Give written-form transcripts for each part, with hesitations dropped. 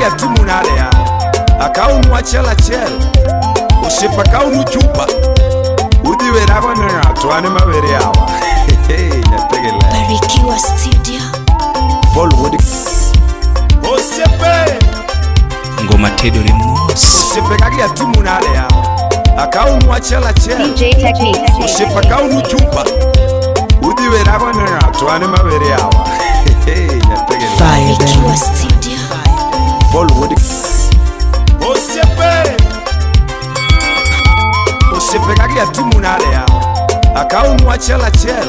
atimo nade ya? Akawnu achiel achiel. Osiepa kawnu chupa. Udhi werago ni ng'ato an ema were yawa. Nyathigi ler. Barikiwa Studio. Paul Wuod. Osiepe! Ngoma tedore mos. Osiepe kagi atimo nade ya? Akawnu achiel achiel. DJ Techniques. Osiepa kawnu chupa. Udhi werago ni ng'ato an ema were yawa. Nyathigi ler. Fire, Barikiwa baby. Studio. Paul Wuod. Osiepe! Osiepe kagi atimo nade ya? Akawnu achiel achiel.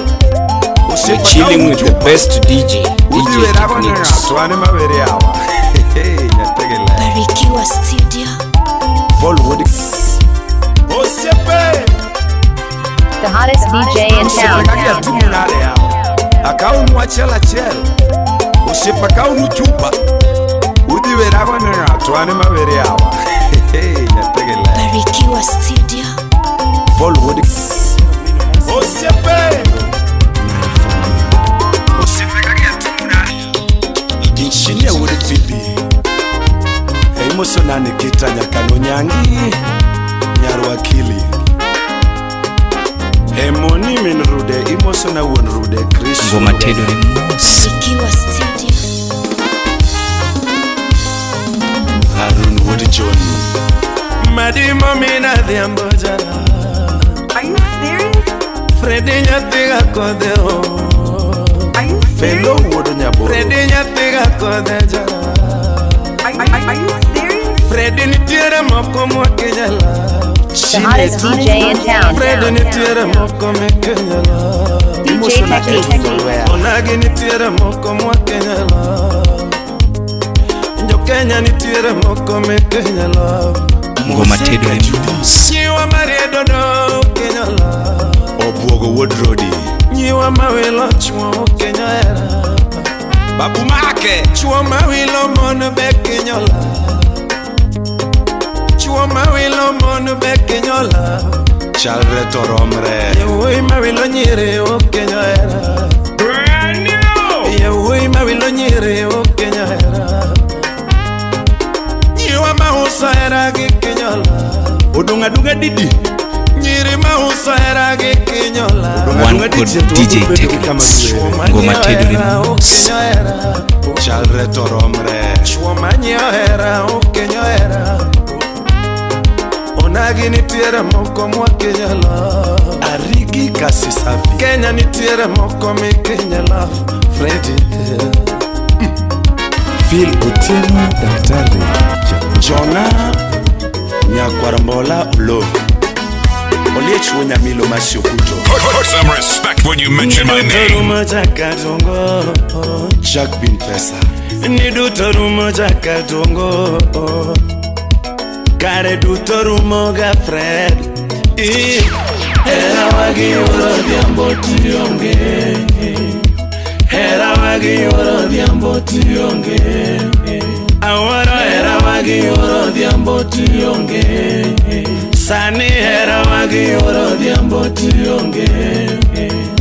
We're Osiepa chilling kawnu with the chupa. best DJ, Udhi DJ werago ni Techniques. ng'ato an ema were yawa. Nyathigi ler. Barikiwa Studio. Paul Wuod. Osiepe! The hottest DJ in Osiepe town. kagi atimo nade ya? Akawnu achiel achiel. Osiepa kawnu chupa. Udhi werago ni ng'ato an ema were yawa. Nyathigi ler. Barikiwa Studio. Paul Wuod. Osiepe! Osiepe kagi atimo nade? Injinia wuod Fibi Eimoso nane kita nyaka nonyangi nyar wakili Emoni min rude imoso na wuon rude Chris Ngoma Rude. tedore mos. Barikiwa Studio. Harun wuod John Madimo mina dhiambo jala. Are you serious? Fredi nyathi ga kodhe o. Are you Felo serious? wuod Nyaboro Fredi nyathi ga kodhe jala. Are you serious? Fredi nitiere moko mwakinyala. The hottest DJ in town. Fredi nitiere moko mikinyala. DJ Imoso na Techniques. Edwin Olweya Onagi nitiere moko mwakinyala. Jo Kenya nitiere moko mikinyala. Ngoma tedore mos. Nyiwa mariedo do kinyala. Obwogo wuod Rodi Nyiwa mawilo chuo Kenya hera. Babu make! Chuo mawilo mon be kinyola. Chuo mawilo mon be kinyola. Chalre to romre Yawuoyi mawilo nyiri ok Kenya hera. Yawuoyi mawilo nyiri ok Kenya hera. Nyiwa mauso hera gi kinyola. Odong' adung'a didi Nyiri mauso hera gi kinyola. Odong' One adung'a called dichiel to DJ wabiro bedo gi kama Techniques. giwere. Ngoma Manyiewo tedore hera ok mos. Kenya hera. Chalre to romre Chuo manyiewo hera ok Kenya hera. Onagi nitiere moko mwa Kenya love. Arigi kasi safi Kenya nitiere moko mi Kenya love. Freddy. Phil Otieno Daktari Jona Nyakwar Mbola Olo Oliech wuo Nyamilo Masiokuto Put some respect when you mention my Ni duto name. rumo jakadongo. Jack Bin Pesa Ni duto rumo jakadongo. Kare duto rumo ga Fred. I. Hera wagiyuoro odhiambo tionge. Hera wagiyuoro odhiambo tionge. Awuoro hera wagiyuoro odhiambo tionge. Sani hera wagiyuoro odhiambo tionge.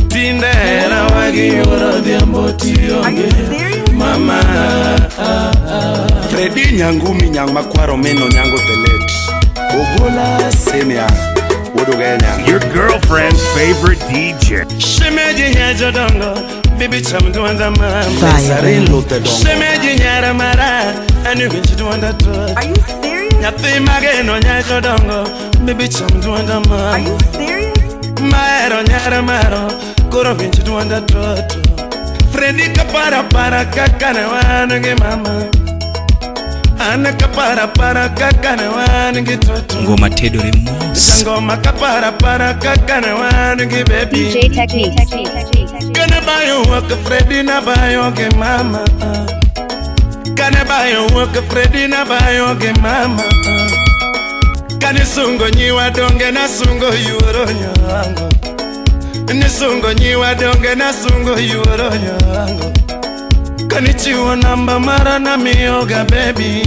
Tinde hera wagiyuoro odhiambo Are you tionge. serious? Mama. Fredi Nyangumi Nyang' Makwaro Mino Nyango the late Ogola Senior Wuod Ugenya Your girlfriend's favorite DJ. Shemeji nyajodongo, bibi cham dwonda mama. Fire, Sarin baby. Luthe Dongo Shemeji nyara mara, ani winj dwonda tot. Are you serious? Nyathi mageno nyajodongo, bibi cham dwonda Are mama. you serious? Mahero nyara maro, koro winj dwonda toto. Fredi kapara para kaka ne wan gi mama. An kapara para kaka ne wan gi toto. Ngoma tedore mos. Jangoma kapara para kaka ne wan gi baby. DJ Techniques. Kane bayo wuok Fredi na bayo gi mama. Kane bayo wuok Fredi na bayo gi mama. Kane sungo nyiwa donge na sungo yuoro nyango. Ni sungo nyiwa donge na sungo yuoro nyango. Kane chiwo namba mara na miyoga baby.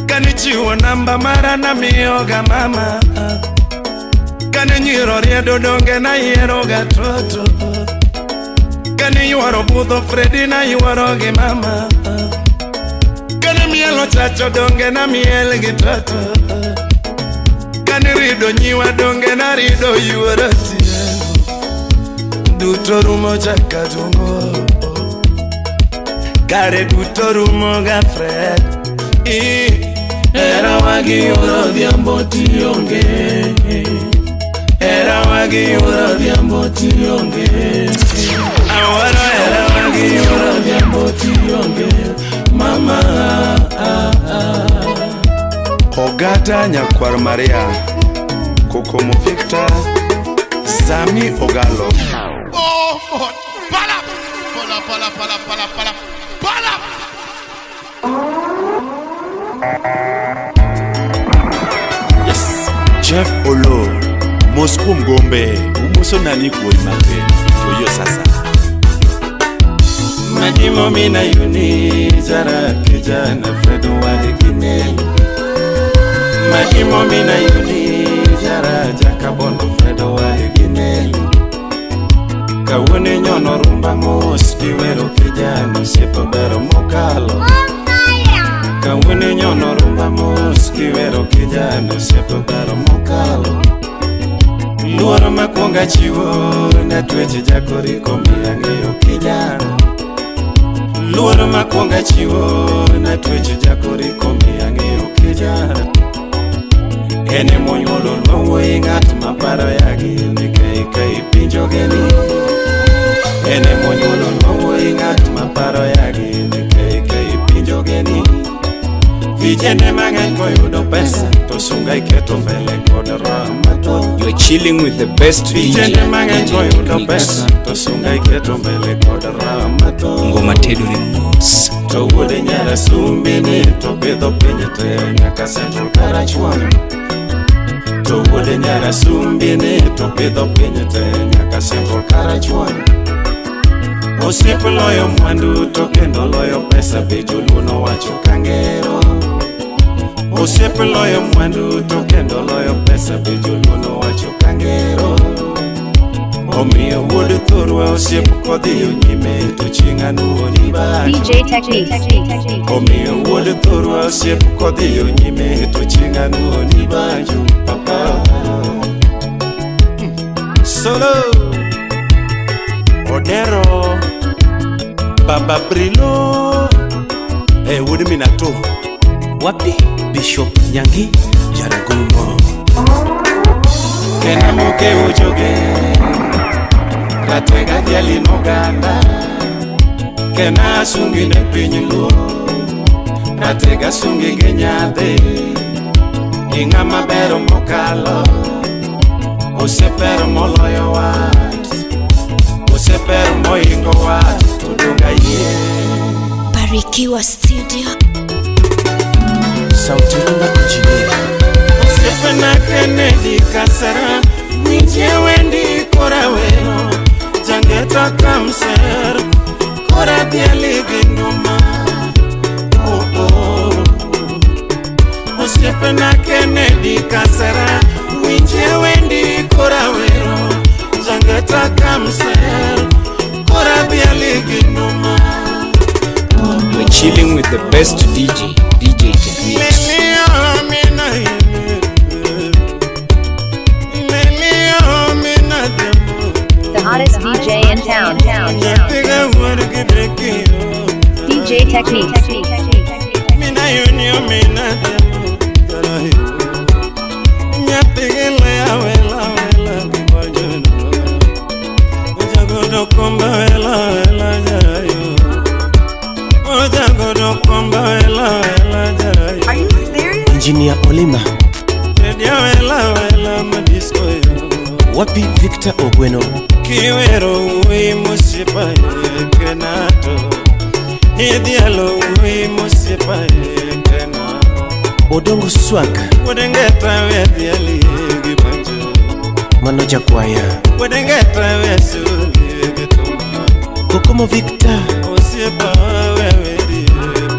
Kane chiwo namba mara na miyoga mama. Kane nyiro riedo donge na yiero ga toto. Kane yuoro budho Fredi na yuoro gi mama. Kane mielo chacho donge na miel gi toto. Kane rido nyiwa donge na rido yuoro tielo. Duto rumo chakadongo. Kare duto rumo ga Fred. Era wagi yuoro dhiambo tionge. Era wagi yuoro dhiambo tionge. Awaro era wagi yuoro dhiambo tionge. Mama Ogata nyakwar Maria Kokomo Victor Sami Ogalo. Oh, pala pala pala pala pala pala pala. Yes, Jeff Olo Moscow Mgombe umoso nani kuoi mape toyo sasa. Majimo mina yuni jara kijana Fredo waligine. Majimo mina yuni jara jakabondo Fredo waligine. Kawune nyono rumba mos kiwero kijana siepo bero mokalo. Kawune nyono rumba mos kiwero kijana siepo bero mokalo. Luoro makwonga chiwo na tweche jakoriko miang'eyo kijana. Luoro makwonga chiwo na tweche jakoriko miang'eyo kijana. Ene monyuolo nowuoyi ng'at maparo yagi ni kai pinjo geni. Ene monyuolo nowuoyi ng'at maparo yagi ni kai pinjo geni. Vijende mang'eny koyudo pesa to sunga iketo mbele kod raha mathoth. You're chilling with the best DJ. Vijende mang'eny DJ koyudo Techniques. pesa to sunga iketo mbele kod raha mathoth. Ngoma tedore mos. To wuode nyara sumbi ni to pidho piny te nyaka Central Karachuonyo. To wuode nyara sumbi ni to pidho piny te nyaka Central Karachuonyo. Osiep loyo mwandu to kendo loyo pesa be joluo nowacho kangero. Osiep loyo mwandu to kendo loyo pesa be joluo nowacho kangero. Omiyo wuod thurwa osiep kodhiyo nyime to chieng' anuoni banjo. DJ Techniques. Omiyo wuod thurwa osiep kodhiyo nyime to chieng' anuoni banjo papa. Solo Odero Baba Brilo wuod Minato. Wapi Bishop Nyangi Jaragumo. Kena moke ujoge Ratega dhiali noganda. Kena asungi ne piny luo Ratega sungi gi nyadhi. Ing'ama bero mokalo Osepero moloyo wat. Osepero moingo wat to donga yie. Barikiwa Studio. Sauti Rumba Engineer. Osiepena Kennedy Kasara winjie wendi kora wero Jangeta kamser kora dhiali gi nduma. Oh, oh. Osiepena Kennedy Kasara winjie wendi kora wero Jangeta kamser kora dhiali gi nduma. You're chilling with the best DJ, DJ Techniques. The hottest DJ in town. DJ Techniques. Are you serious? Engineer Olima. Wapi Victor Ogweno. Kiwero wuoyi mosiepa kenato. Idhialo wuoyi mosiepa kena. Odongo Swag. Wuod ngeta we dhiali gi banjo. Mano jakwaya. Wuod ngeta we suli gi thuma. Kokomo Victor. Osiepa we weri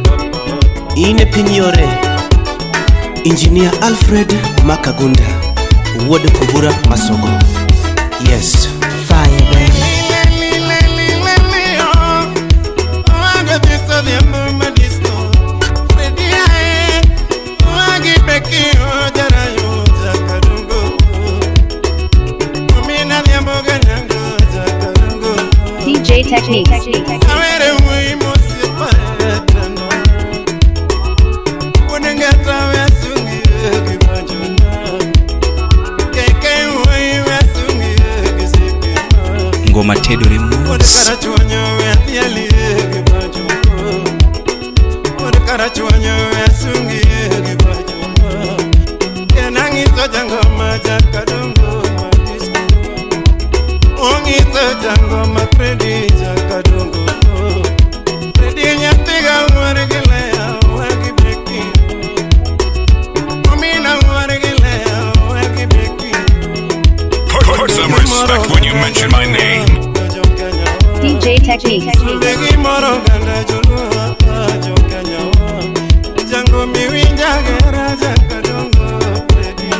papa. Ine piny yore. Engineer Alfred Makagunda. Wuod Kubura Masogo. Yes. Fire, baby. Freddy, tedore mos. Karachuonyo athialie gi pacho. Wuod Karachuonyo asungie gi pacho. Kenang'iso jangoma Jakadongo madisco. Ong'iso jangoma Fredi Jakadongo. Fredi nyathiga wuor gi Lea wuor gi Beki. Omina wuor gi Lea wuor gi Beki. Put some respect when you mention my name. DJ Techniques. Gimoro ganda joluo jo Kenya jango miwinja gera Jakadongo Fredi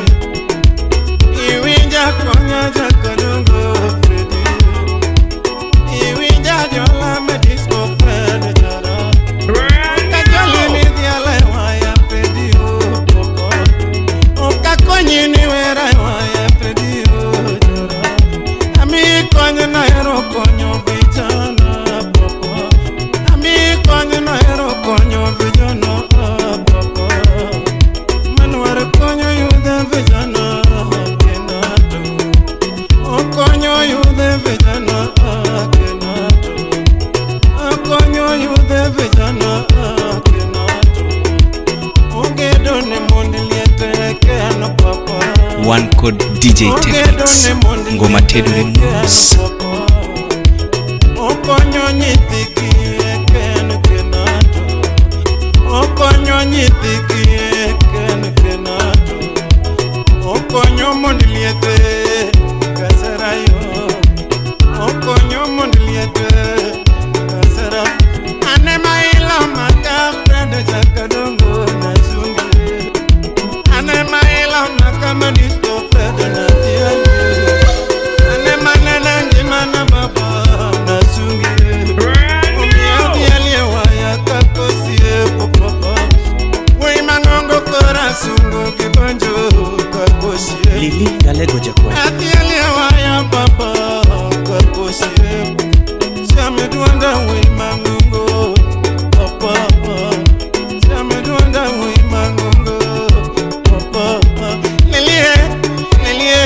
iwinja konya Jakadongo Fredi iwinja jola me disco Fred joro kajoli ni dhiale waya Fredi o okakonyi ni wera waya Fredi o joro ami konyo nahero konyo vijana popo ami konyo nahero konyo vijana popo manwar konyo yudhe vijana kenato okonyo yudhe vijana kenato okonyo yudhe vijana kenato ogedo ne mond liete keno papa. Wan kod DJ Techniques. Ngoma tedore mos. Okonyo nyithi kiye ken kenato okonyo nyithi kiye ken kenato okonyo mond liete kasera yo okonyo mond liete kasera ane mailo maka Fred Jakadongo nasungi ane mailo maka manisto Fred natiani ane manene ngimana baba nasungi omiyo waya kakosie popopo wei mang'ongo kora sungo gi banjo kakosie Lili Galego Jakwaya. Athiele waya baba kakosie Chame duanda wei mang'ongo papa Chame duanda wei mang'ongo papa Lilie, lilie,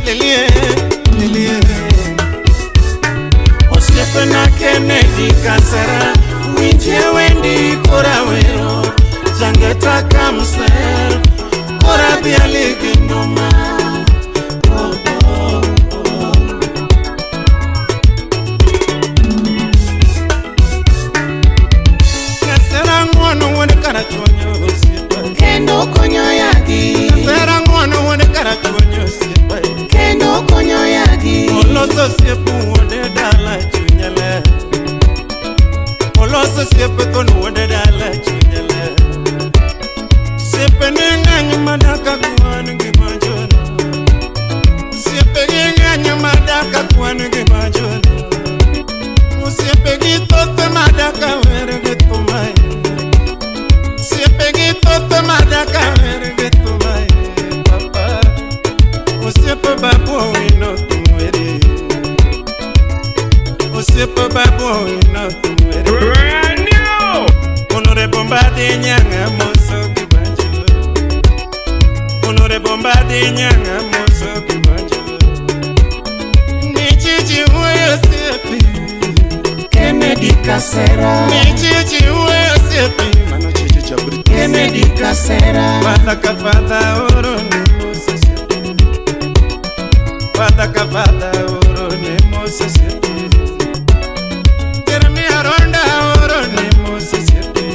lilie, lilie Osiepena Kennedy Kasera winje wendi kora wero Jangeta kamsel kora dhiali gi nduma. Oh, oh, oh. Kasera ng'uono wuod Karachuonyo osiepa. Kendo konyo yagi. Kasera ng'uono wuod Karachuonyo osiepa. Kendo konyo yagi. Oloso osiep wuode dala chunye ler. Oloso osiep thon wuode dala chunye ler. Osiepene ng'eny madaka kwan gi manjono. Osiepegi ng'eny madaka kwan gi manjono. Osiepegi thoth madaka wer gi thumae. Osiepegi thoth madaka wer gi thumae. Papa. Osiepe babu owino thum were. Osiepe babu owino thum were. Honorable Mbadi Nyang'a moso gi banjo. Honorable Mbadi Nyang'a moso gi banjo. Nichichi wuoyo osiepe. Kennedy Kasera. Nichichi wuoyo osiepe. Mano chichi cha British. Kennedy Kasera. Fadha ka fadha oro ne mos osiepe. Fadha ka fadha oro ne mos osiepe. Jeremy Oronda oro ne mos osiepe.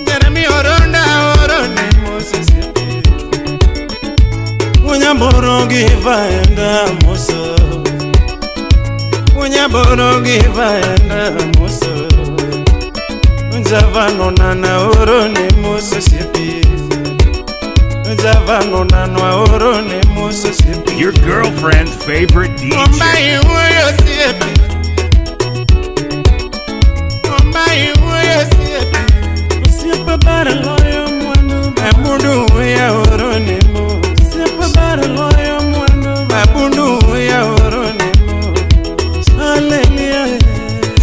Jeremy Oronda oro ne mos osiepe. Unyamboro gi vaenda moso. Unyamboro gi vaenda moso. Njavano nana oro ne mos osiepe. Njavano nanwa oro ne mos osiepe. Your girlfriend's favorite DJ. Omba iwuoyo osiepe. Omba iwuoyo osiepe. Osiepe bar loyo mwandu. Abundu ya oro ne mo. Osiepe bar loyo mwandu. Abundu ya oro ne mo. Hallelujah.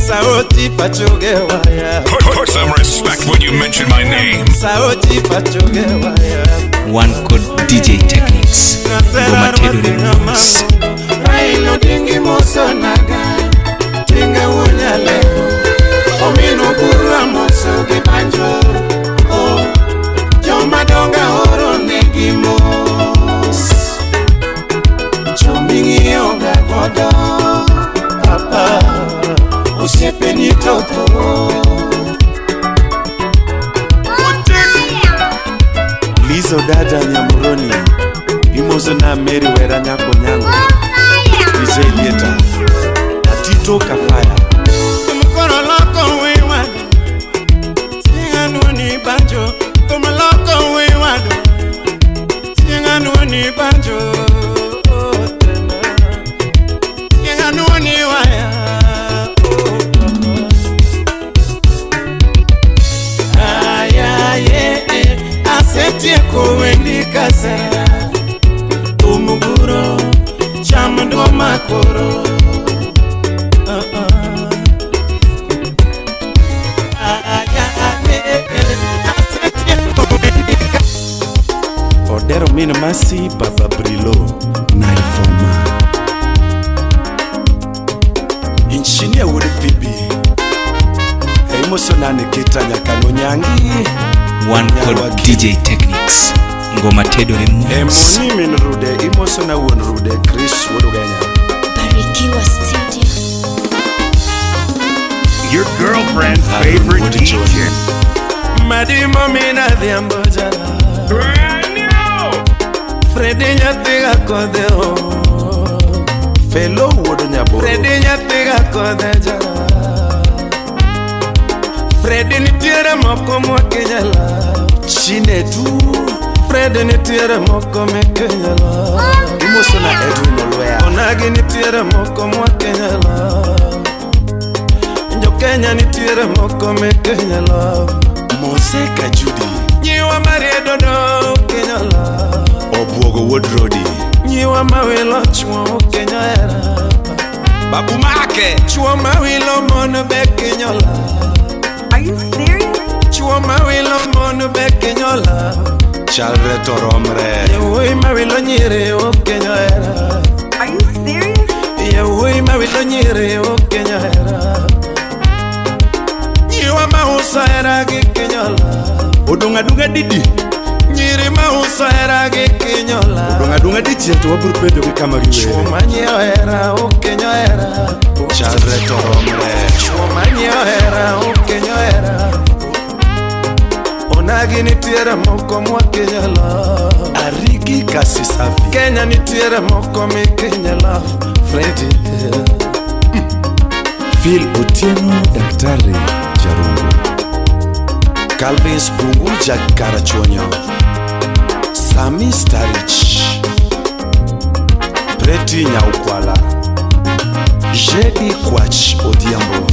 Sauti pachoge waya. Put some respect when you mention my name. Sauti pachoge waya. Wan kod DJ Techniques. Ngoma tedore mos. Raila Odinga moso. Lizo dada Nyamuroni. Imoso na Mary Wera nyako nyango. DJ Lieta. Atito Kafaya. Mkono loko wiwa. Singa banjo. Tumloko wiwa. Singa nuoni banjo. Singa nuoni waya. Asetieko wendi kasera. Tumuguro chamndo makoro. Odero min masi Baba Brilo Naifoma. Inchinia wuod Phoebe. Imoso na Nikita nyakano nyangi. One called DJ Techniques. Ngoma tedore mos. Emoni min rude imoso na wuon rude Chris wuod Ugenya. Barikiwa Studio. Your girlfriend's favorite DJ. Madimo mina dhiambo jala. Freddy nyathiga kodhe o. Felo wuod Nyaboro. Freddy nyathiga kodhe jala. Freddy nitiere moko mwakinyala. Chinedu. Freddy nitiere moko mikinyala. Imoso na Edwin Olweya. Onagi nitiere moko mwakinyala. Jo Kenya nitiere moko mikinyala. Mose Kajudi. Nyiwa mariedo do kinyala. Obwogo wuod Rodi. Nyiwa mawilo chuo Kenya era. Babu make. Chuo mawilo mon be kinyola. Are you serious? Chuo mawilo mon be kinyola. Chalre to romre. Yewuoyi mawilo nyiri o Kenya era. Are you serious? Yewuoyi mawilo nyiri o Kenya era. Nyiwa mauso era gi kinyola. Odong' adung'a didi. Nyiri mauso hera gi kinyola. Odong' adung'a dichiel to wabiro bedo gi kama giwere. Chuo manyiewo hera ok kinyo hera. Chalre to romre. Chuo manyiewo hera ok kinyo hera. Onagi nitiere moko mwakinyala. Ariki kasi safi. Kenya nitiere moko mikinyala. Freddy. Phil Otieno Daktari Jarungu. Calvin Spungu Jakarachuonyo. Sami Starich. Preti Nyaukwala. Jedi Kwach Odhiambo.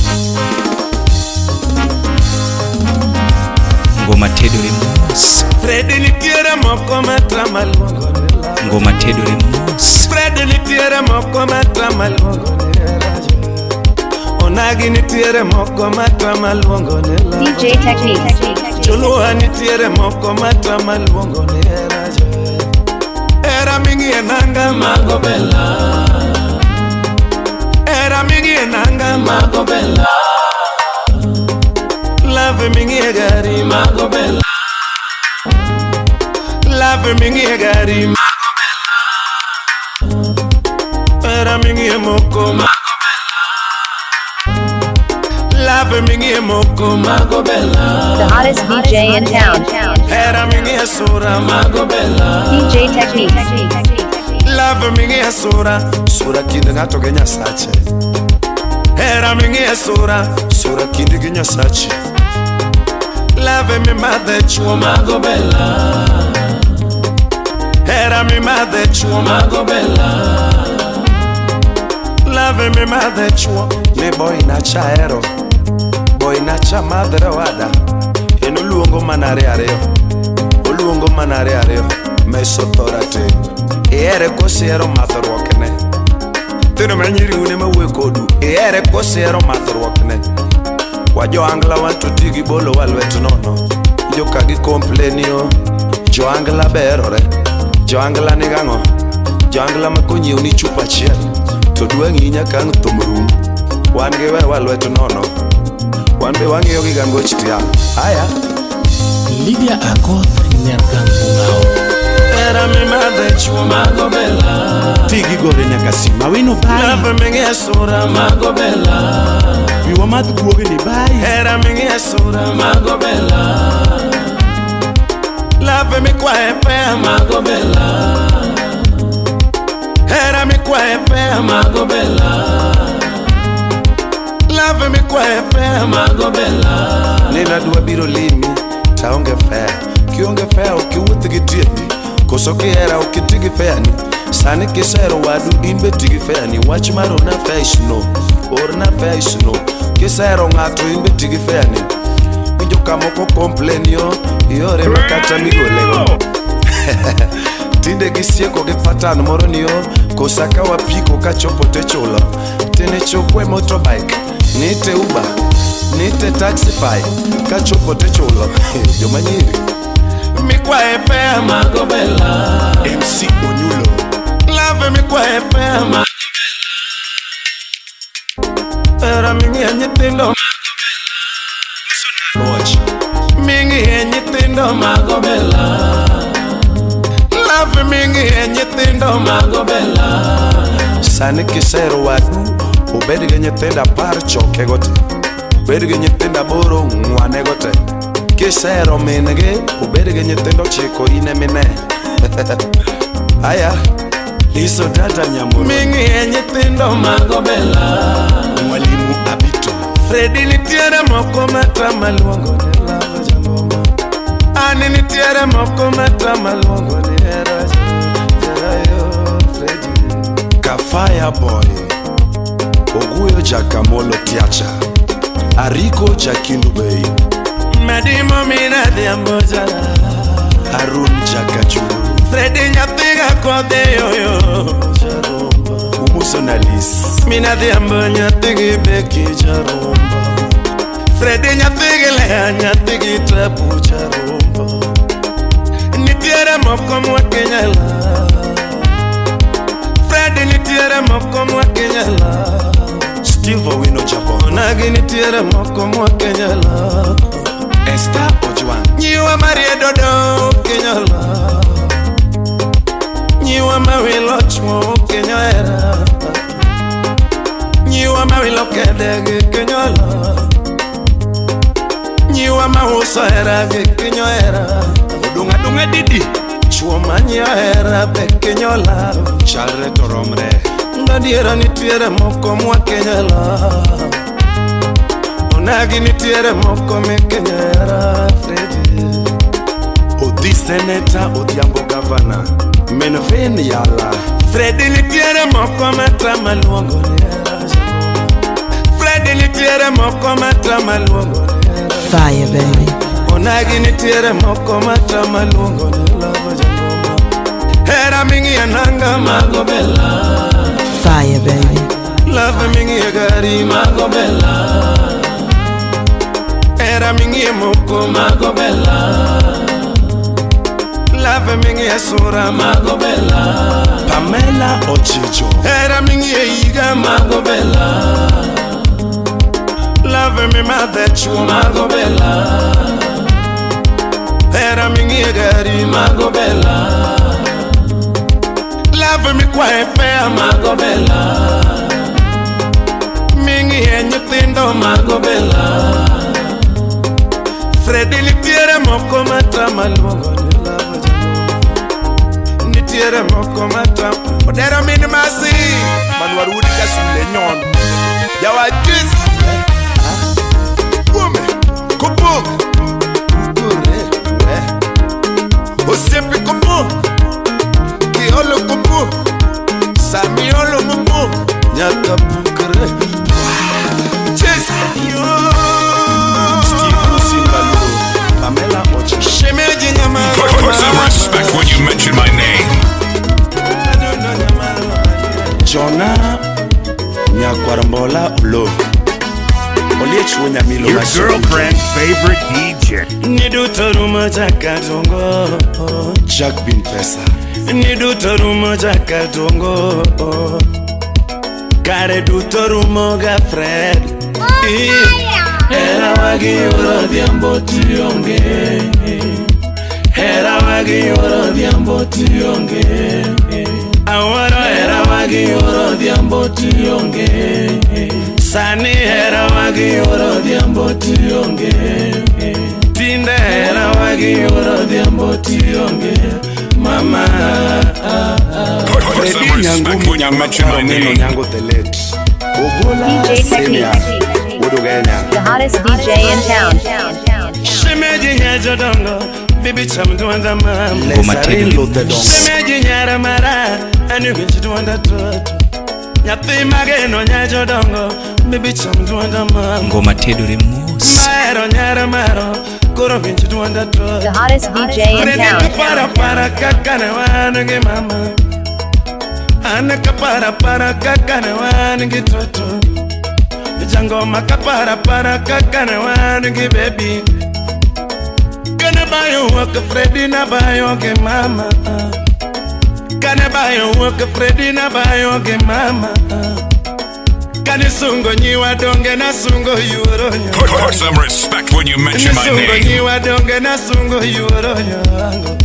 Ngoma tedore mos. Freddy nitiere moko matama luongo ni love. Ngoma tedore mos. Freddy nitiere moko matama luongo ni hera. Onagi nitiere moko matama luongo ni love. DJ Techniques. Joluo nitiere moko matama luongo ni hera. Hera ming'ie nanga mago bella. Hera ming'ie nanga mago bella. Love ming'ie gari mago bella. Love ming'ie gari mago bella. Hera ming'ie moko mago bella. Love ming'ie moko mago bella. The hottest DJ in town. Hera ming'ie sura mago bella. DJ Techniques. Love ming'ie sura. Sura kind ng'ato gi Nyasache. Hera ming'ie sura. Sura kindi gi Nyasache. Love mimadhe chuo mago bella. Hera mimadhe chuo mago bella. Love mimadhe chuo. Ni boy nacha hero. Boy nacha madhre wada. En oluongo mana ariyo ariyo. Oluongo mana ariyo ariyo. Meso thora te. Ihere koso ihero madhruokne. Nyithindo ma nyiri une mawuoyo kodu. Ihere koso ihero madhruokne. Wa jo Angla wan to ti gi bolo wa lwet nono. Joka gi komplainio. Jo Angla berore. Jo Angla ni gang'o? Jo Angla ma konyiew ni chupa achiel to dwa ng'iyi nyaka ang' thum rum. Wan gi we wa lwet nono. Wan be wang'iyo gi gangoch tiang'. Aya. Lydia Akoth Nyarkangungao. Hera mimadhe chuo mago bella. Ti gi gore nyaka sima wino bai. Love ming'ie sura mago bella. Wi wamadh guoge ni bai. Hera ming'ie sura mago bella. Love Love mikwaye fea mago bela. Hera mikwaye fea mago bela. Love mikwaye fea mago bela. Nena dwa biro limi taonge fea. Kionge fea okiwuoth gi tiendi. Koso kihera ok iti gi fea ni. Sani kisero wadu in be ti gi fea ni. Wach mar orna fea is no. Orna fea is no. Kisero ng'ato in be ti gi fea ni. Winjo kamoko complain yo yore makata migolego. Tinde gisieko gi pattern moro ni yo kosa ka wapiko kachopo techulo. Tene chokwe motorbike, nite Uber, nite Taxify, kachopo techulo. Joma nyiri. Mikwaye fea mago bela. MC Onyulo. Love mikwaye fea mago bela. Hera ming'iye nyithindo Watch. ming'iye nyithindo mago bela. Love ming'iye nyithindo mago bela. Sani kisero wadu obed gi nyithindo 10 chokego te. Obed gi nyithindo 8 ng'wanego te. Kisero min gi obed gi nyithindo 9 in emine. Aya. Liso dada Nyamoro. Ming'iye nyithindo mago bela. Mwalimu Abito. Fredi nitiere moko matama luongo ni love jangoma. Ani nitiere moko matama luongo ni hera jarayo Fredi. Kafaya Boy. Oguyo Jakamolo Tiacha. Ariko Jakindu Bay. Madimo mina dhiambo jara. Harun Jakachulu. Fredi nyathiga kodhe yoyo jaromba. Umuso Nalis. Mina dhiambo nyathigi beki jaromba. Fredi nyathigi lea nyathigi tabu jaromba. Nitiere moko mwakinyala. Fredi nitiere moko mwakinyala. Steve Owino Jabon. Onagi nitiere moko mwakinyala. Esther Ojwang. Nyiwa mariedo do kinyala. Nyiwa mawilo chwo kinyo hera. Nyiwa mawilo kede gi kinyola. Nyiwa mauso hera gi kinyo hera. Odong' adong'a didi. Chwo manyiewo hera be kinyola. Chalre to romre. Gadiera nitiere moko mwakinyala. Onagi nitiere moko mikinyo hera Fredi. Odhi Seneta Odhiambo Gavana. Menven Yala. Fredi nitiere moko matama luongo ni hera. Fredi nitiere moko matama luongo ni hera. Fire, baby. Onagi nitiere moko matama luongo ni love jangoma. Hera ming'iye nanga mago bela. Fire, baby. Love ming'iye gari mago bela. Hera ming'iye moko mago bela. Love ming'iye sura mago bela. Pamela Ochicho. Hera ming'iye higa mago bela. Love mi madhe chuo mago bela. Hera ming'iye gari mago bela. Love mikwaye fea mago bela. Ming'iye nyithindo mago bela. Fredi nitiere moko matama luongo ni love jangoma. Nitiere moko matama. Odero min masi. Manuar Udi Kasule Nyon. Jawajis. Kume. Kupung. Ukure. We. Osiepe kupung. Kiolo kupung. Samiolo mupung. Nyaka pukre. Chesa. Yo. Steve Musimbalu. Pamela Ochicho. Shemeji nyama. Put some respect when you mention my name. Jonah Nyakwarmbola Olo. Oliech wuo Nyamilo Your Mashuru. girlfriend's favorite DJ. Ni duto rumo jakadongo. Jack Bin Pesa. Ni duto rumo jakadongo. Kare duto rumo ga Fred. Hera wagi odhiambo tionge. Hera wagi odhiambo tionge. Awaro hera wagi odhiambo tionge. Sani hera wagi odhiambo tionge. Tinde hera wagi wagi yuoro odhiambo tionge mama. Put some respect when you mention my name. Onyango the late. Ogola DJ Senior. Techniques. Wodogenya. The hottest DJ in town. Shemeji nyajodongo bibi chamduanda mama. Lesarin Lutedongo. Shemeji nyara mara ani winjduanda toto. Nyathi mageno nyajodongo bibi chamduanda mama. Ngoma tedore mos. Mahero nyara maro koro winjduanda toto. The hottest DJ in Fredi town. kapara para kaka ne wan gi mama. An kapara para kaka ne wan gi toto. Jangoma kapara para kaka ne wan gi baby. Kane bayo wuok Fredi na bayo gi mama. Kane bayo wuok Fredi na bayo gi mama. Kane sungo nyiwa donge na sungo yuoro nyango. Put some respect when you mention my Nisungo name. nyiwa donge na sungo yuoro nyango.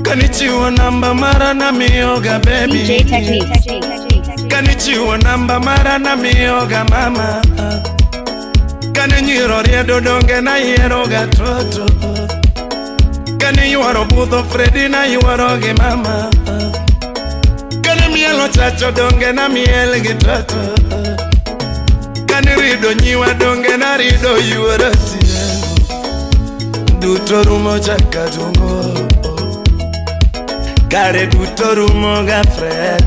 Kanichiwo namba mara na miyoga baby. DJ Techniques. Kanichiwo namba mara na miyoga mama. Kane nyiro riedo donge na yieroga toto. Kane yuoro budho Fredi na yuoro gi mama. Kane mielo chacho donge na miel gi toto. Kane rido nyiwa donge na rido yuoro tielo. Duto rumo chaka dongo. Kare duto rumo ga Fred.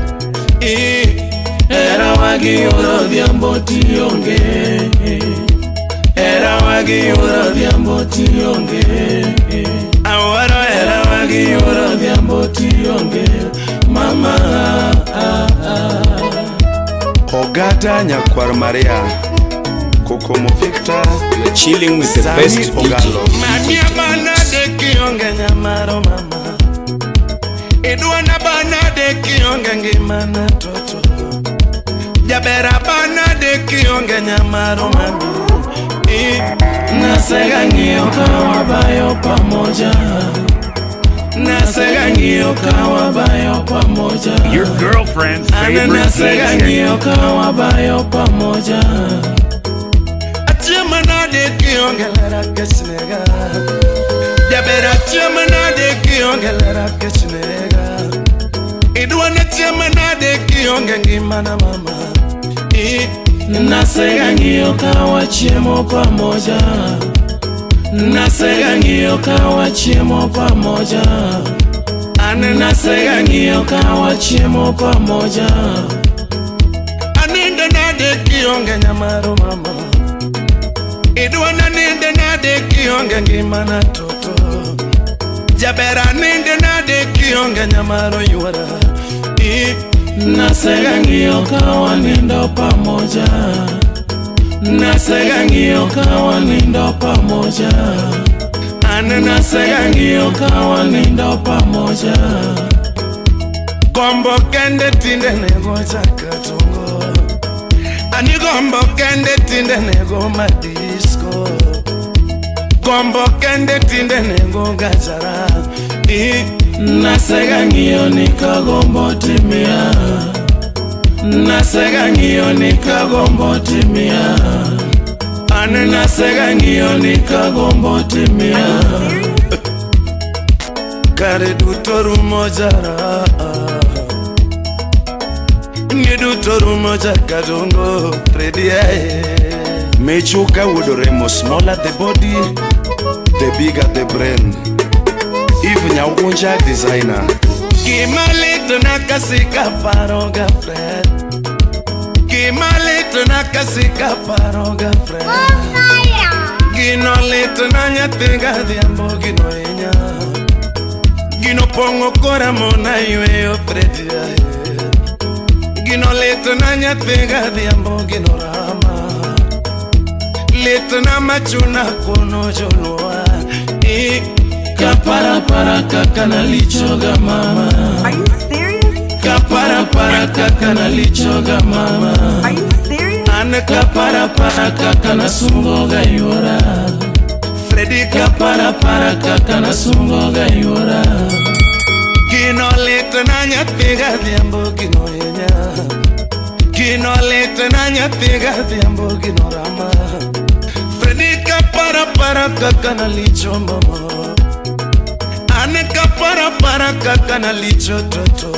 Era wagi yuoro odhiambo tionge. Era wagi yuoro odhiambo tionge. Awuoro era wagi yuoro odhiambo tionge. Mama. Ogata Nyakwar Maria. Kokomo Victor. You're chilling with the Sami best DJ. Ogalo. Mamia banade kionge nyamaro mama. Idwana banade kionge ngimana toto. Jabera banade kionge nyamaro mami. Nasega ng'iyo ka wabayo pamoja. Nasega ng'iyo ka wabayo pamoja. Your girlfriend's Ane favorite nasega DJ. ng'iyo ka wabayo pamoja. Achiemo nade kionge lera kesnega. Jaber achiemo nade kionge lera kesnega. Idwana chiemo nade kionge ngimana mama. Nasega ng'iyo ka wachiemo pamoja. Nasega ng'iyo ka wachiemo pamoja. Ane nasega ng'iyo ka wachiemo pamoja. Anindo nade kionge nyamaro mama. Idwana ninde nade kionge ngimana toto. Jaber aninde nade kionge nyamaro yuora. Nasega ng'iyo ka wanindo pamoja. Nasega ng'iyo ka wanindo pamoja. Ane nasega ng'iyo ka wanindo pamoja. Gombo kende tinde nego chakatongo. Ani gombo kende tinde nego madisco. Gombo kende tinde nego gajara. Nasega ng'iyo ni kagombo timia. Nasega ng'iyo ni kagombo timia. Ane nasega ng'iyo ni kagombo timia. Kare duto rumo jara. Ni duto rumo jakadongo Fredi Mechuka Wodoremo. Smaller the body, the bigger the brain. Eve Nyaugunja designer. Gima litna kasika paro ga Fred. Gima litna kasika paro ga Fred. Gino litna nyathi ga dhiambo gino hinya. Gino pong'o kora mona yweyo Fredi ae. Gino litna nyathi ga dhiambo gino rama. Litna machuna kono joluwa. Kapara para kaka nalichoga mama. Are you serious? Kapara para kaka nalichoga mama. Are you serious? Ane kapara para kaka nasungoga yuora. Fredi kapara para kaka nasungoga yuora. Gino litna nyathi ga dhiambo gino hinya. Gino litna nyathi ga dhiambo gino rama. Fredi kapara para kaka nalicho mama. Kaparapara kaka nalicho toto.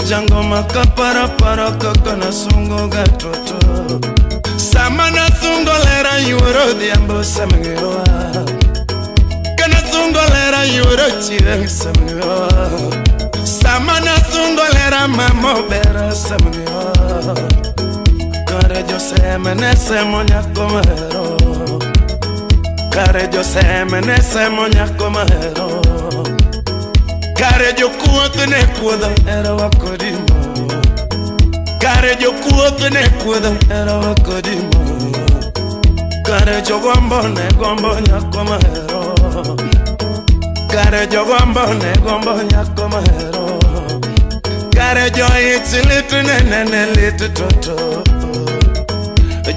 Jangoma kaparapara kaka nasungo ga toto. Sama nasungo lera yuoro dhiambo samngiwa. Kana sungo lera yuoro chieng' samngiwa. Sama nasungo lera mamo bera samngiwa. Kare joseme ne semo nyako mahero. Kare joseme ne semo nyako mahero. Kare jokuoth ne kuodho herawa kodi mo. Kare jokuoth ne kuodho herawa kodi mo. Kare jogombo ne gombo nyako mahero. Kare jogombo ne gombo nyako mahero. Kare joich lit ne nene lit toto.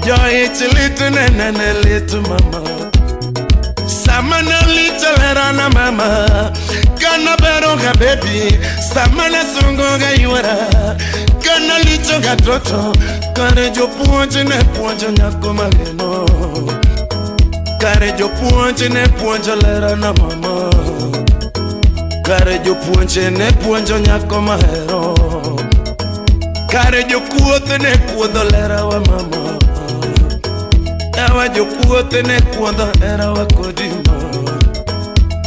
Joich lit ne nene lit mama. Samana licholera na mama. Kana bero ga baby. Samana sungo ga yuara. Kana licho ga toto. Kare jopuonj ne puonjo nyako mageno. Kare jopuonj ne puonjo lera na mama. Kare jopuonj ne puonjo nyako mahero. Kare jokuoth ne kuodho lera wa mama. Ewa jokuoth ne kuodho hera wa kodi ma.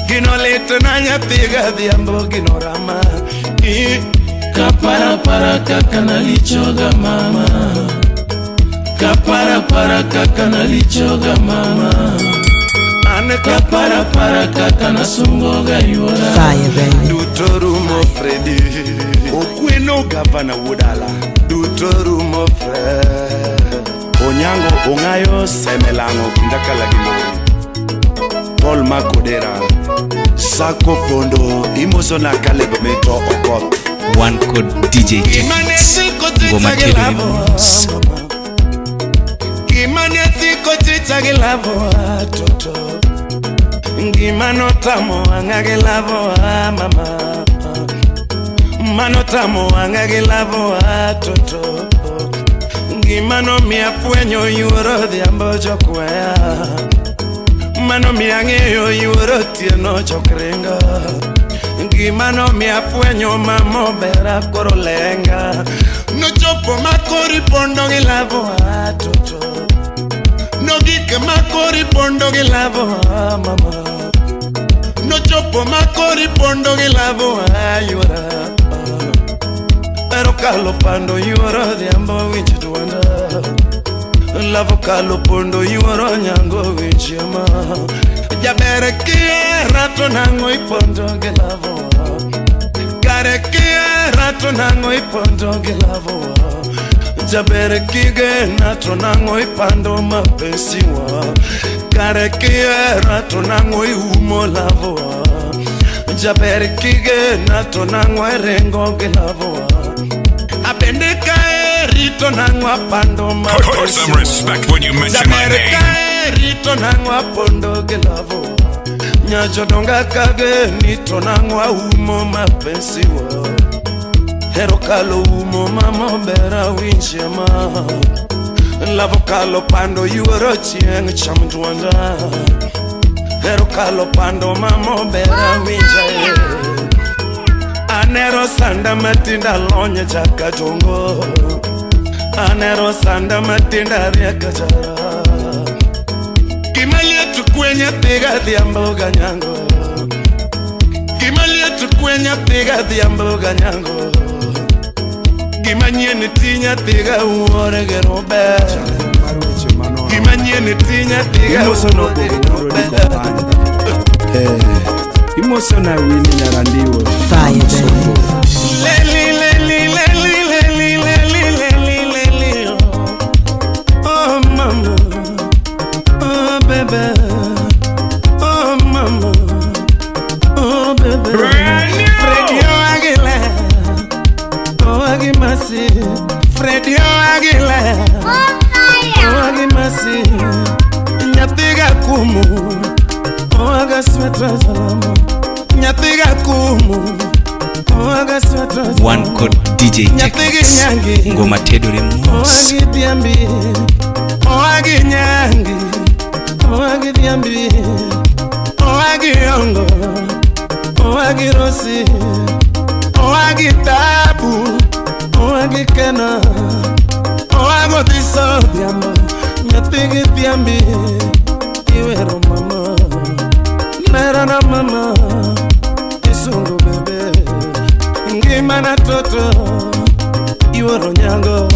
Gino lit na nyathi ga dhiambo gino rama. Kaparapara kaka nalichoga mama. Kaparapara kaka nalichoga mama. An kaparapara kaka nasungoga yuora. Fire baby. Duto rumo Freddy. Okweno gavana wuodala. Duto rumo Fred. Onyango ong'ayo semelang'o kindakala gi lori. Paul Makodera. Sako Pondo imoso na Caleb Meto Okoth. Wan kod DJ Technics. Ngoma tedo mos. Gima ne siko chicha gi lavo toto. Gima notamo wang'a gi lavo mama. Mano tamo wang'a gi lavo toto. Gima nomiya fwenyo yuoro odhiambo jokweya. Mano miya ng'eyo yuoro otieno jok ringo. Gima nomiya fwenyo mama obera koro lenga. Nochopo makori pondo gi lavo toto. Nogik makori pondo gi lavo mama. Nochopo makori pondo gi lavo yuora. Ero kalo pando yuoro odhiambo winj duonda. Lavo kalo pondo yuoro nyango winj ma. Jaber kihera to nang'o ipondo gi lavo. Kare kihera to nang'o ipondo gi lavo. Jaber kigena to nang'o ipando mapesiwa. Kare kihera to nang'o iumo lavo. Jaber kigena to nang'o iringo gi lavo. Abende kaeri to nang'o apando Put some respect when you mention my Jaber name. kaeri to nang'o apondo gi lavo. Nyajodonga kageni to nang'o aumo mapesiwa. Hero kalo umo mama bera winje ma. Lavo kalo pando yuoro chieng' cham duonda. Hero kalo pando mama bera winje. Anero sanda matinda lonye chaka jongo. Anero sanda matinda rieka jara. Gima liet kwe nyathi ga dhiambo ga nyango. Gima liet kwe nyathi ga dhiambo ga nyango. Gima nyien ti nyathi ga wuore gi robe. Gima nyien ti nyathi ga Imoso no wuore gi robe. Imoso na Winnie Nyarandiwo. Fire baby. Leli leli leli leli leli leli leli oh. Oh mama, oh baby, oh mama, oh baby. Freddy Aguilar, oh Agimasi, Freddy Aguilar, oh Agimasi, nyathiga kumu, oh agasweta salamu, nyathiga kumu, oh agasweta Wan kod DJ Technics. Ngoma tedore mos. Oagi dhiambi, oagi nyangi, oagi dhiambi, oagi ongo, oagi Oagi Rosi, oagi Tabu, oagi Kena, oago Dhiso Odhiambo, nyathi gi dhiambi, iwero mama, lera na mama, isungu bebe, ngima na toto, iwero nyango.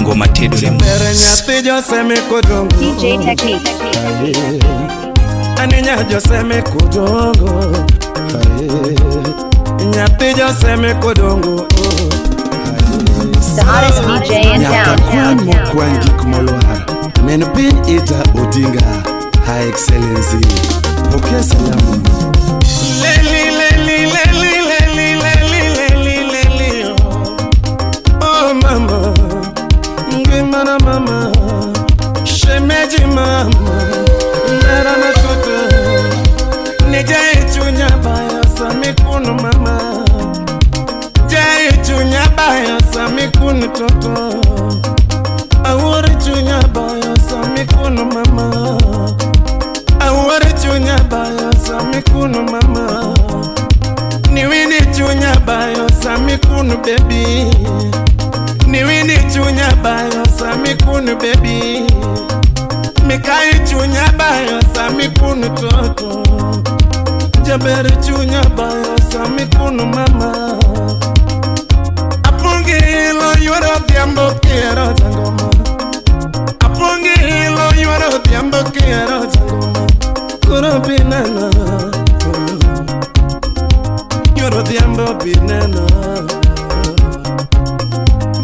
Ngoma tedore Mere mos. nyathi Joseme kodongo. DJ Technique. Ani nya Joseme kodongo. Aye. Nyathi Joseme kodongo. The hottest DJ in Nyaka town. kwan mokwany gik molwar. Neno piny Ita Odinga, High Excellency. Pokea salamu. Leli leli leli leli leli leli leli oh. Oh mama, ngima na mama, shemeji mama, nera na toto, nije chunya bayo samikunu mama, jai chunya bayo samikunu toto, awori chunya bayo samikunu mama. Awori chunya bayo samikunu mama, niwini chunya bayo samikunu baby, niwini chunya bayo samikunu baby, mikai chunya bayo samikunu toto, jabere chunya bayo samikunu mama, apungi ilo yuoro dhiambo kiero jangoma. Apungi ilo yuoro dhiambo kiero jangoma. Koro binena, yuoro dhiambo binena.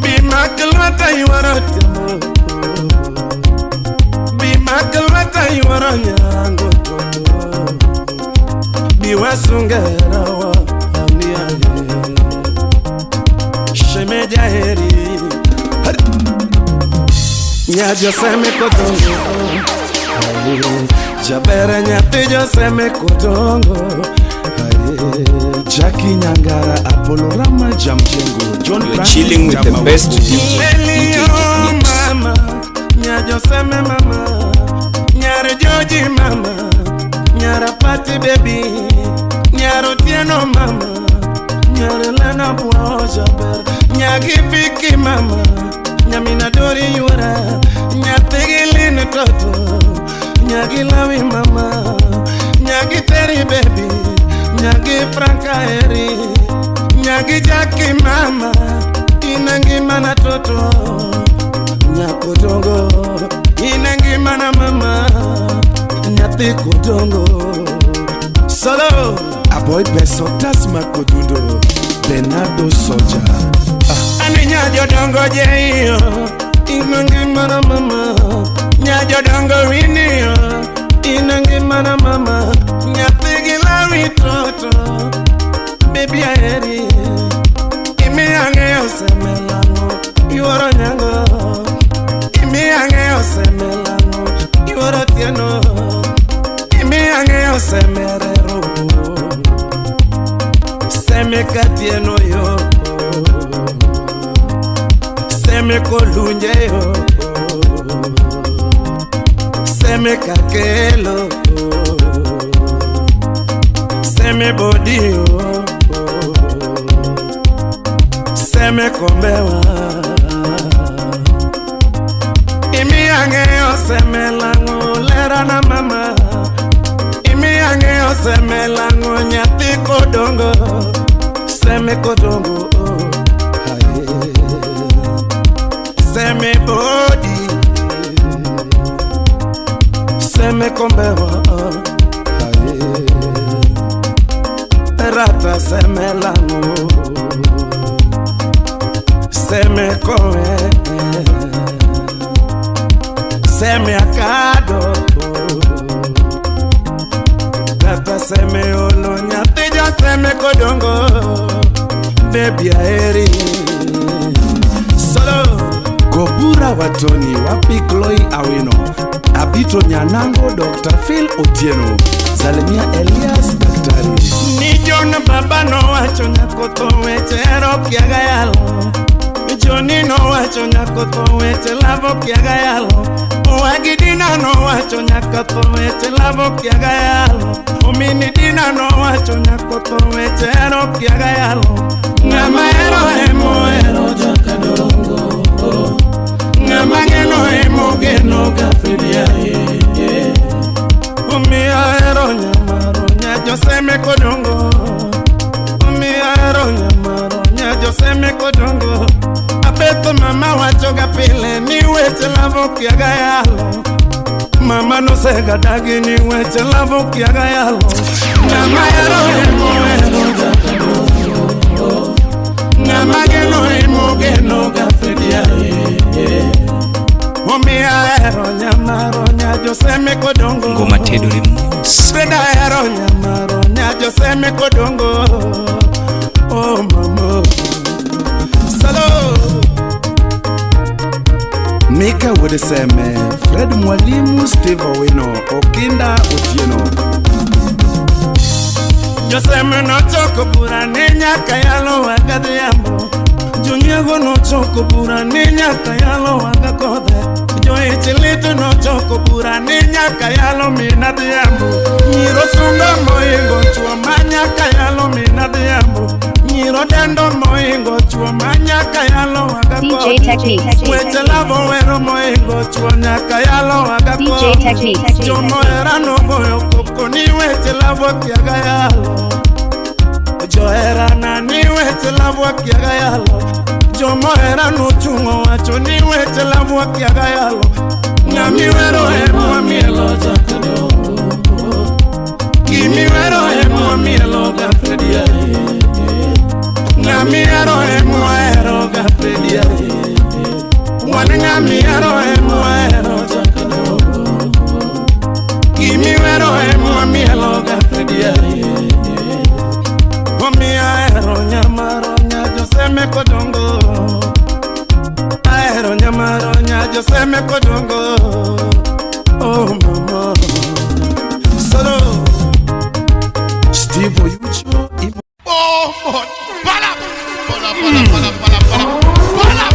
Bimak lweta yuoro dhiambo, bimak lweta yuoro nyango toto. Biwasungera wa amiaye, shemeja heri. Nya Joseme kodongo, aye. Jabere nyathi Joseme kodongo, aye. Jackie Nyangara, Apollo Rama Jamjengo, John You're Francis chilling with the Jamawoko. best DJ, Leli DJ oh Techniques. mama, nya Joseme mama, nyar Joji mama, nyar Pati baby, nyar Otieno mama, nyar Lena Bwa Jaber, nyagi Viki mama, nyamina Dori yuora, nyathi gi Lin toto, nyagi Lawi mama, nyagi Terry baby, nyagi Franka Eri, nyagi Jackie mama, ina ngima na toto, nyakodongo, ina ngima na mama, nyathi kodongo, solo. Aboy Beso Tasma Kodundo, Bernardo Soja. Ani nya jodongo jeyo, ina ngima na mama, nya jodongo winiyo, ina ngima na mama, nyathi gi lawi toto, baby aheri, imiya ng'eyo semelang'o, yuoro nyango, imiya ng'eyo semelang'o, yuoro tieno, imiya ng'eyo semerero, seme katieno yo. Seme kolunje yo, seme kakelo, seme bodi yo, seme kombewa. Imiya ng'eyo seme lang'o lera na mama, imiya ng'eyo seme lang'o nyathi kodongo, seme kodongo. Aye. Seme bodi, seme kombewa, aye. Rata seme lang'o, seme kowe, seme akado, kata seme olo nyathi joseme kodongo, baby aheri, solo. Gobura Watoni, Wapi Chloe Awino, Abito Nyanango, Dr. Phil Otieno, Salimia Elias Daktari. Ni John baba nowacho nyako to weche hero kiaga yalo, Joni nowacho nyako to weche lavo kiaga yalo, Owagi Dina nowacho nyako to weche lavo kiaga yalo, Omini Dina nowacho nyako Nyakotho weche hero kiaga yalo. Ng'ama hero emo hero jakadongo. Ng'ama geno emo geno ga Fredi aye. Omiyo ahero nyamaro nya Joseme kodongo. Omiyo ahero nyamaro nya Joseme kodongo. Abeto mama wachoga pile ni weche lavo kiaga yalo. Mama nosega dagi ni weche lavo kiaga yalo. Ng'ama hero emo hero jakadongo. Ng'ama geno emo geno ga Fredi aye. Omiyo ahero nyamaro nya Joseme kodongo. Ngoma tedore mos. Freda ahero nyamaro nya Joseme kodongo. Oh mama. Salo. Mika Wodeseme, Fred Mwalimu, Steve Owino, Okinda Otieno. Joseme nochoko bura ni nyaka yalo wagadhiambo. Jonyiego nochoko bura ni nyaka yalo wagakodhe. Joichilitu nochoko bura ni nyaka yalo minadhiambo. Nyiro sunga moingo chuo ma nyaka yalo minadhiambo. Nyiro dendo moingo chuo ma nyaka yalo wagakodhe. DJ Techniques. Weche lavo wero moingo chuo nyaka yalo wagakodhe. DJ Techniques. Jomohera nogoyo koko ni weche lavo kiaga yalo. Joherana ni weche lavo kiaga yalo. Jomohera nochung'o wacho ni weche lavo kiaga yalo. Ng'ami wero emo mielo jakadongo. Gimi wero emo mielo ga Fredi aye. Ng'ami hero emo hero ga Fredi aye. Wan ng'ami hero emo hero jakadongo. Gimi wero emo mielo ga Fredi aye. Omiyo ahero nyamaro nya Joseme kodongo. Ahero nyamaro nya Joseme kodongo. Oh mama. Solo. Steve Oyucho, Ivo. Oh, oh, pala, pala, pala, pala, pala, pala, pala.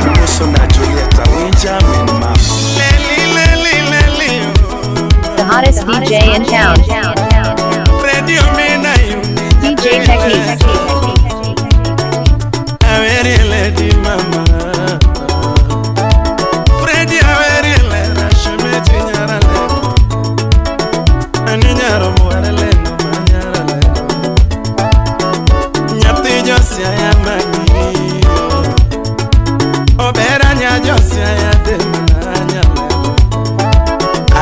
Imoso na Julieta Winja min mama. Leli, leli, leli. The hottest DJ in town. Fredi omena yuni. DJ Techniques. Aweri lady mama. Fredi aweri le rashme chinyara le. Ani nyaro muare le no manyara le. Nyathi Josia ya mani. Obera nya Josia ya de manya le.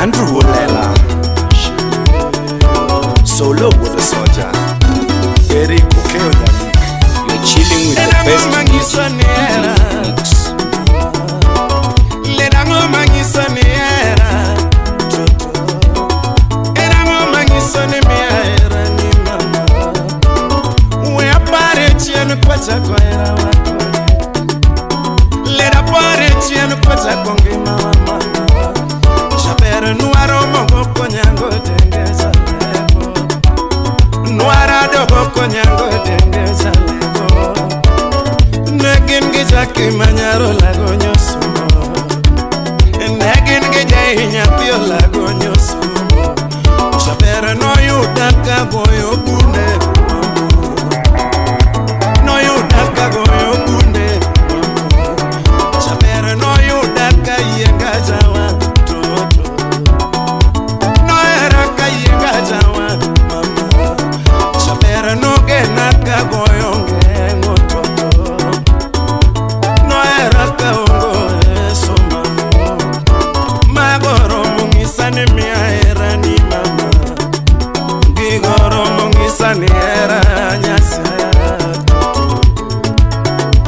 Andrew Olela. Solo with the soldier. Eric Okeo Nyamik. You're chilling with the Lenango best mangiso DJ, ni hera. DJ Mix. Lenango mangiso ni hera. Enango mangiso ni miya hera ni mama. We apare chien kwachako hera wakoni. Lera pare chien kwachako ngima wa mama. Jaber nwaro mogo konyango denge jalego. Nwara dogo konyango denge jalego. Ne gin gi jaki manyaro lago nyosumo. Ne gin gi jai nyathi olago nyosumo. Jaber noyuda ka goyo bunde. Noyuda ka goyo bunde. Jaber noyuda ka yienga jawa toto. Nohera ka yienga jawa mama. Jaber nogena ka goyo ngeng'o toto. Nohera ka ongo eso mamo. Magoro mong'isa ni miya hera ni mama. Gigoro mong'isa ni hera Nyasaye.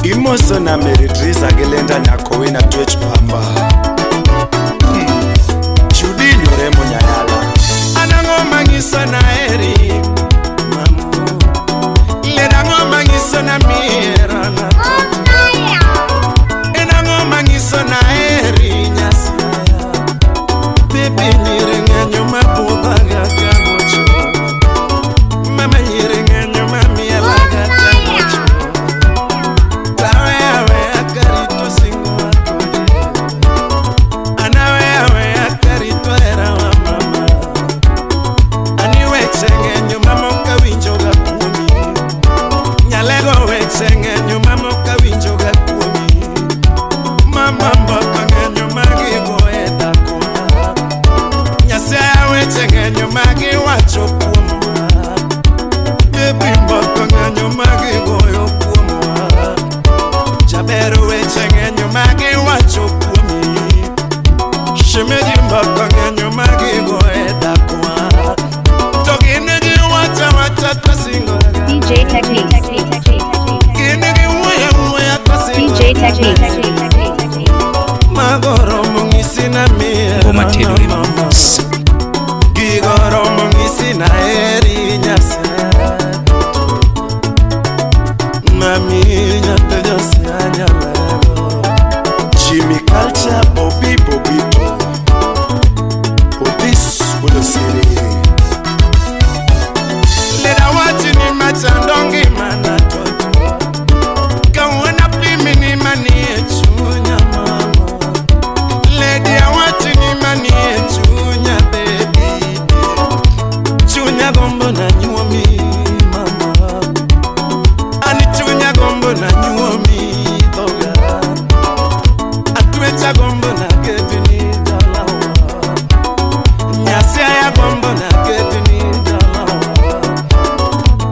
Imoso na Mary Triza Gelenda Nyakowina Twech Pamba. Judy Nyoremo Nyayala. Anang'o mang'iso na heri mamo. Ler ang'o mang'iso na miera na En ang'o mang'iso na heri Nyasaye. Bibi nyiri ng'eny mabudhaga kagocho. Mama nyiri ng'eny mamielaga kagocho. Tawe aweya karito singo kodi. ng'eny magiwacho kuomwa. Baby mbaka ng'eny magigoyo kuomwa. Jaber weche ng'eny magiwacho kuomi. Shemeji mbaka ng'eny magigoyo e dakwa. To gin giwacho awacha to singorega. DJ Techniques. Gin giwuoyo awuoya to DJ singorega. Techniques. Magoromo ng'isi na miero Ngoma Tedo Remix. Gigoromo ng'isi na eri Nyasaye. Mami nyathi Josia nyalego. Jimmy Culture Bobby Bobito Obis Odosiri. Lera wachi ni machando ngimana toto. Kawuono pimi ni manie chunya mama. Lady awachi ni manie chunya baby. Chunya gombo na nyuomi mama. Ani chunya gombo na nyuomi dhoga. Atwecha gombo na ketni dalawa. Nyasi aya gombo na ketni dalawa.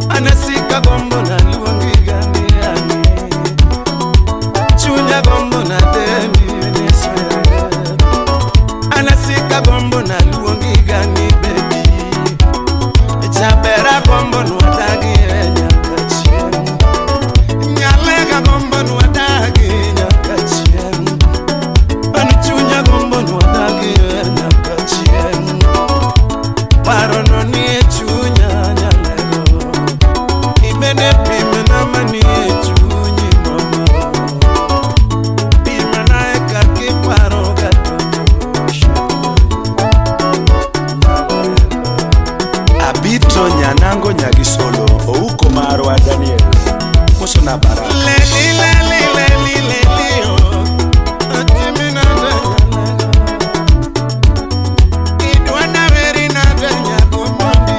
Anasika gombo na luongi gani ani. Chunya gombo na demi neswere. Anasika gombo na luongi gani baby. Jabera gombo nwadagi e nyaka chieng'. Nyalega gombo nwadagi nyaka chieng'. An chunya gombo nwadagi e nyaka chieng'. Parono nie chunya nyalego. Ibende pimna manie chunyi mama. Pimna e kaka iparo ga toto. Abito Nyanango Nyagisolo Ouko marwa Daniel Moso na Baraka. Leli leli leli leli oh. Otimi nade nyalego. Idwa weri nade nyago mondi.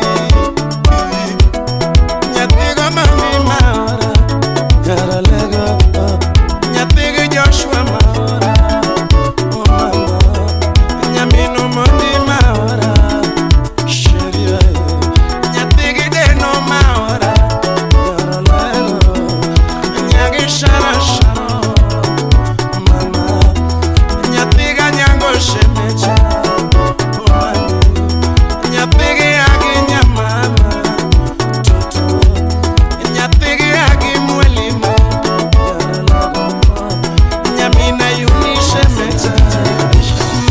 Nyathigo mami maora. Nyaralego. Nyathigi Joshua maora. Oh mama. Nyaminu mondi maora. Sheria. Nyathigi Deno maora. Nyaralego. Nyagi shara sharo. Mama. Nyathiga nyango shemecha. Oh mami. Nyathigi agi nyamama. Toto. Nyathigi agi mwalimu. Nyamina yuni shemecha.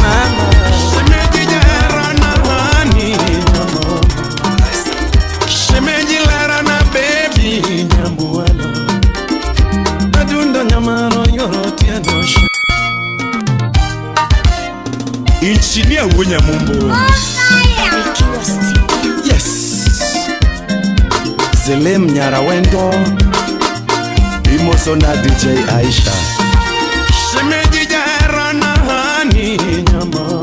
Mama. Shemeji jahera na hani. Shemeji lara na baby. Nyambuelo. Adundo nyamaro yoro tieno she. Injinia Wuonyamumbo. Barikiwa Studio. Yes. Zelem Nyarawendo Imoso na DJ Aisha. Shemeji jahera na hani nyamama.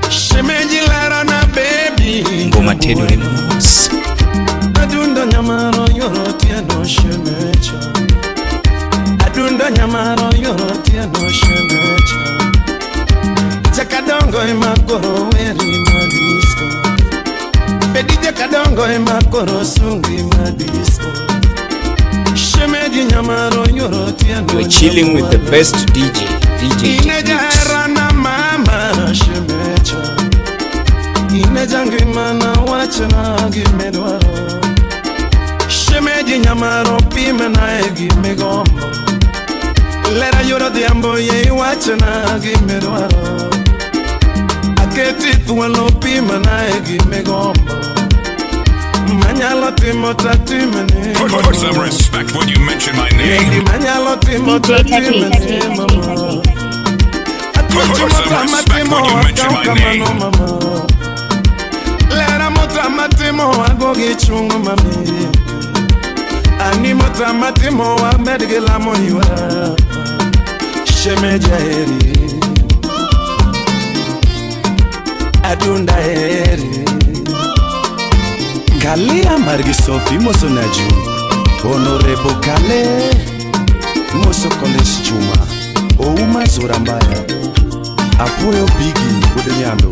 Shemeji lara na baby. Ngoma Tedo Remix. Adundo nyamaro yoro tieno shemecha. Adundo nyamaro yoro tieno shemecha. Jakadongo ema koro weri madisco. Bedi jakadongo ema koro sungi madisco. Shemeji nyamaro yoro tieno. You're chilling with the best DJ, DJ Ine Techniques. jahera na mama shemecha. Ine jangimana wachna gimidwaro. Shemeji nyamaro pimna e gimigombo. Lera yoro dhiambo ye iwachna gimidwaro. Aketi thuolo pimna e gimigombo. Manyalo timo tatimni. Put some respect when you mention my name. Manyalo timo DJ Techniques. tatimni mama. Put some respect when you mention my name. Lera mota matimo wago gi chung mami. Ani mota matimo wamed gi lamo ywak. Shemeji aheri. Adunda heri. Kalia margi Sophie Moso na June Honorable Kale Moso College Chuma Ouma Zora Mbaya Apuoyo Bigi Wuod Nyando.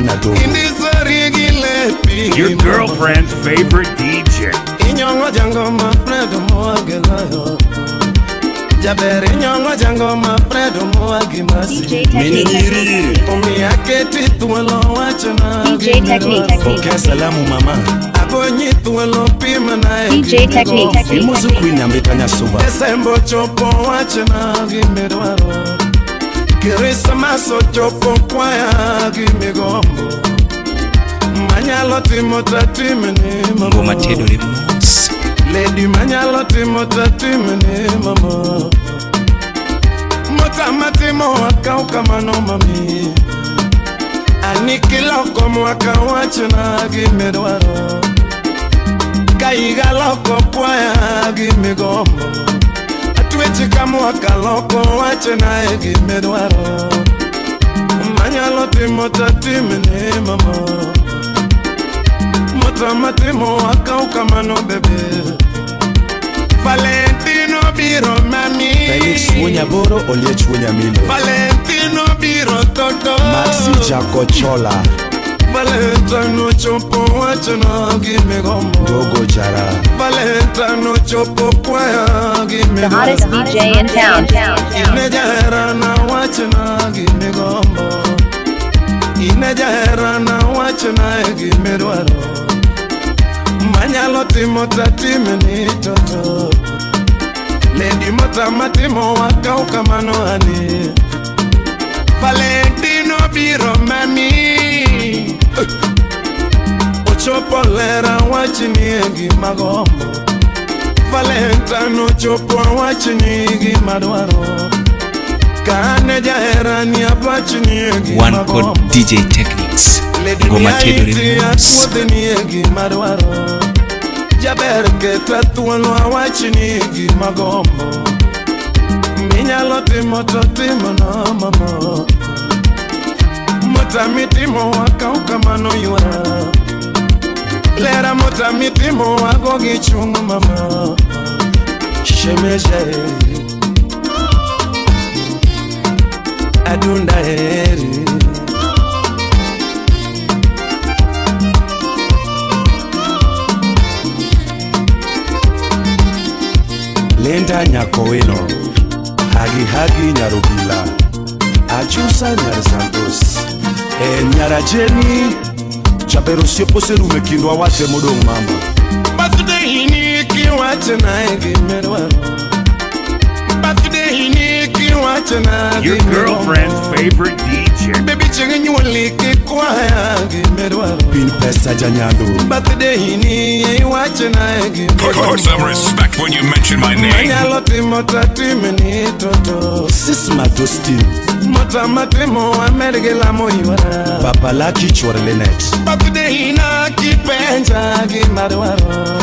Nyatogo. Indisori gi lepi. Your girlfriend's favorite DJ. Inyong'o jangoma Fredo moageloyo. Jaber inyong'o jangoma Fredo moagi masi. DJ Technique. Omiya keti thuolo wachona DJ Technique. Pokea salamu mama. Agonyi thuolo pimna e DJ Technique. Imoso Queen Nyambita Nyasuba. Desemba ochopo wachna gimidwaro. Krismas ochopo kwaya gimigombo. Manyalo timo tatimni mama. Ngoma tedore mos. Lady manyalo timo tatimni mama. Mota matimo akaw kamano mami. Ani kiloko mwaka wachna gimidwaro. Ka higa loko kwaya gimigombo. Atwechi ka mwaka loko wachna e gimidwaro. Manyalo timo tatimni mama. Mota matimo akaw kamano bebe. Valentino biro mami. Felix Wuonyaboro, Oliech Wuonyamilo. Valentino biro toto. Maxi Jakochola. Valentino chopo wachna gimigombo. Dogo Jara. Valentino chopo kwaya The hottest gimidwaro. DJ in town. Ine jaherana wachna gimigombo. Ine jaherana wachna e gimidwaro. Manyalo timo tatimni toto. Lady mota matimo wakaw kamano ani. Valentino biro mami. Ochopo lera wachni e gima gombo. Valentino ochopo wachni gima dwaro. Ka an jaherani apachni e gima One called gombo. DJ Techniques. Lady Ngoma tedore miaiti mos. akuodhni e gima dwaro. Jaber keta thuolo awachni gima gombo. Minyalo timo to timono mama. Mota mitimo wakaw kamano ywara. Lera mota mitimo wago gi chung mama. Shemeja eri. Adunda eri. Linda Nyakowino. Hagi Hagi Nyarubila. Achusa Nyar Santos. E Nyarajeni. Jaber osiepo oserumo e kindwa wate modong' mama. Birthday ni kiwachna e gimidwaro. Birthday ni kiwachna Your gimigombo. girlfriend's favorite DJ. Baby chieng' nyuoli kikwaya gimidwaro. Pin pesa janyando. Birthday ni iwachna e Put some gimigombo. respect when you mention my name. Manyalo timo tatimni toto. Sisma Dostin. Mota matimo amed gi lamo ywara. Babalaki Chuor Linet. Birthday na kipenja gima dwaro.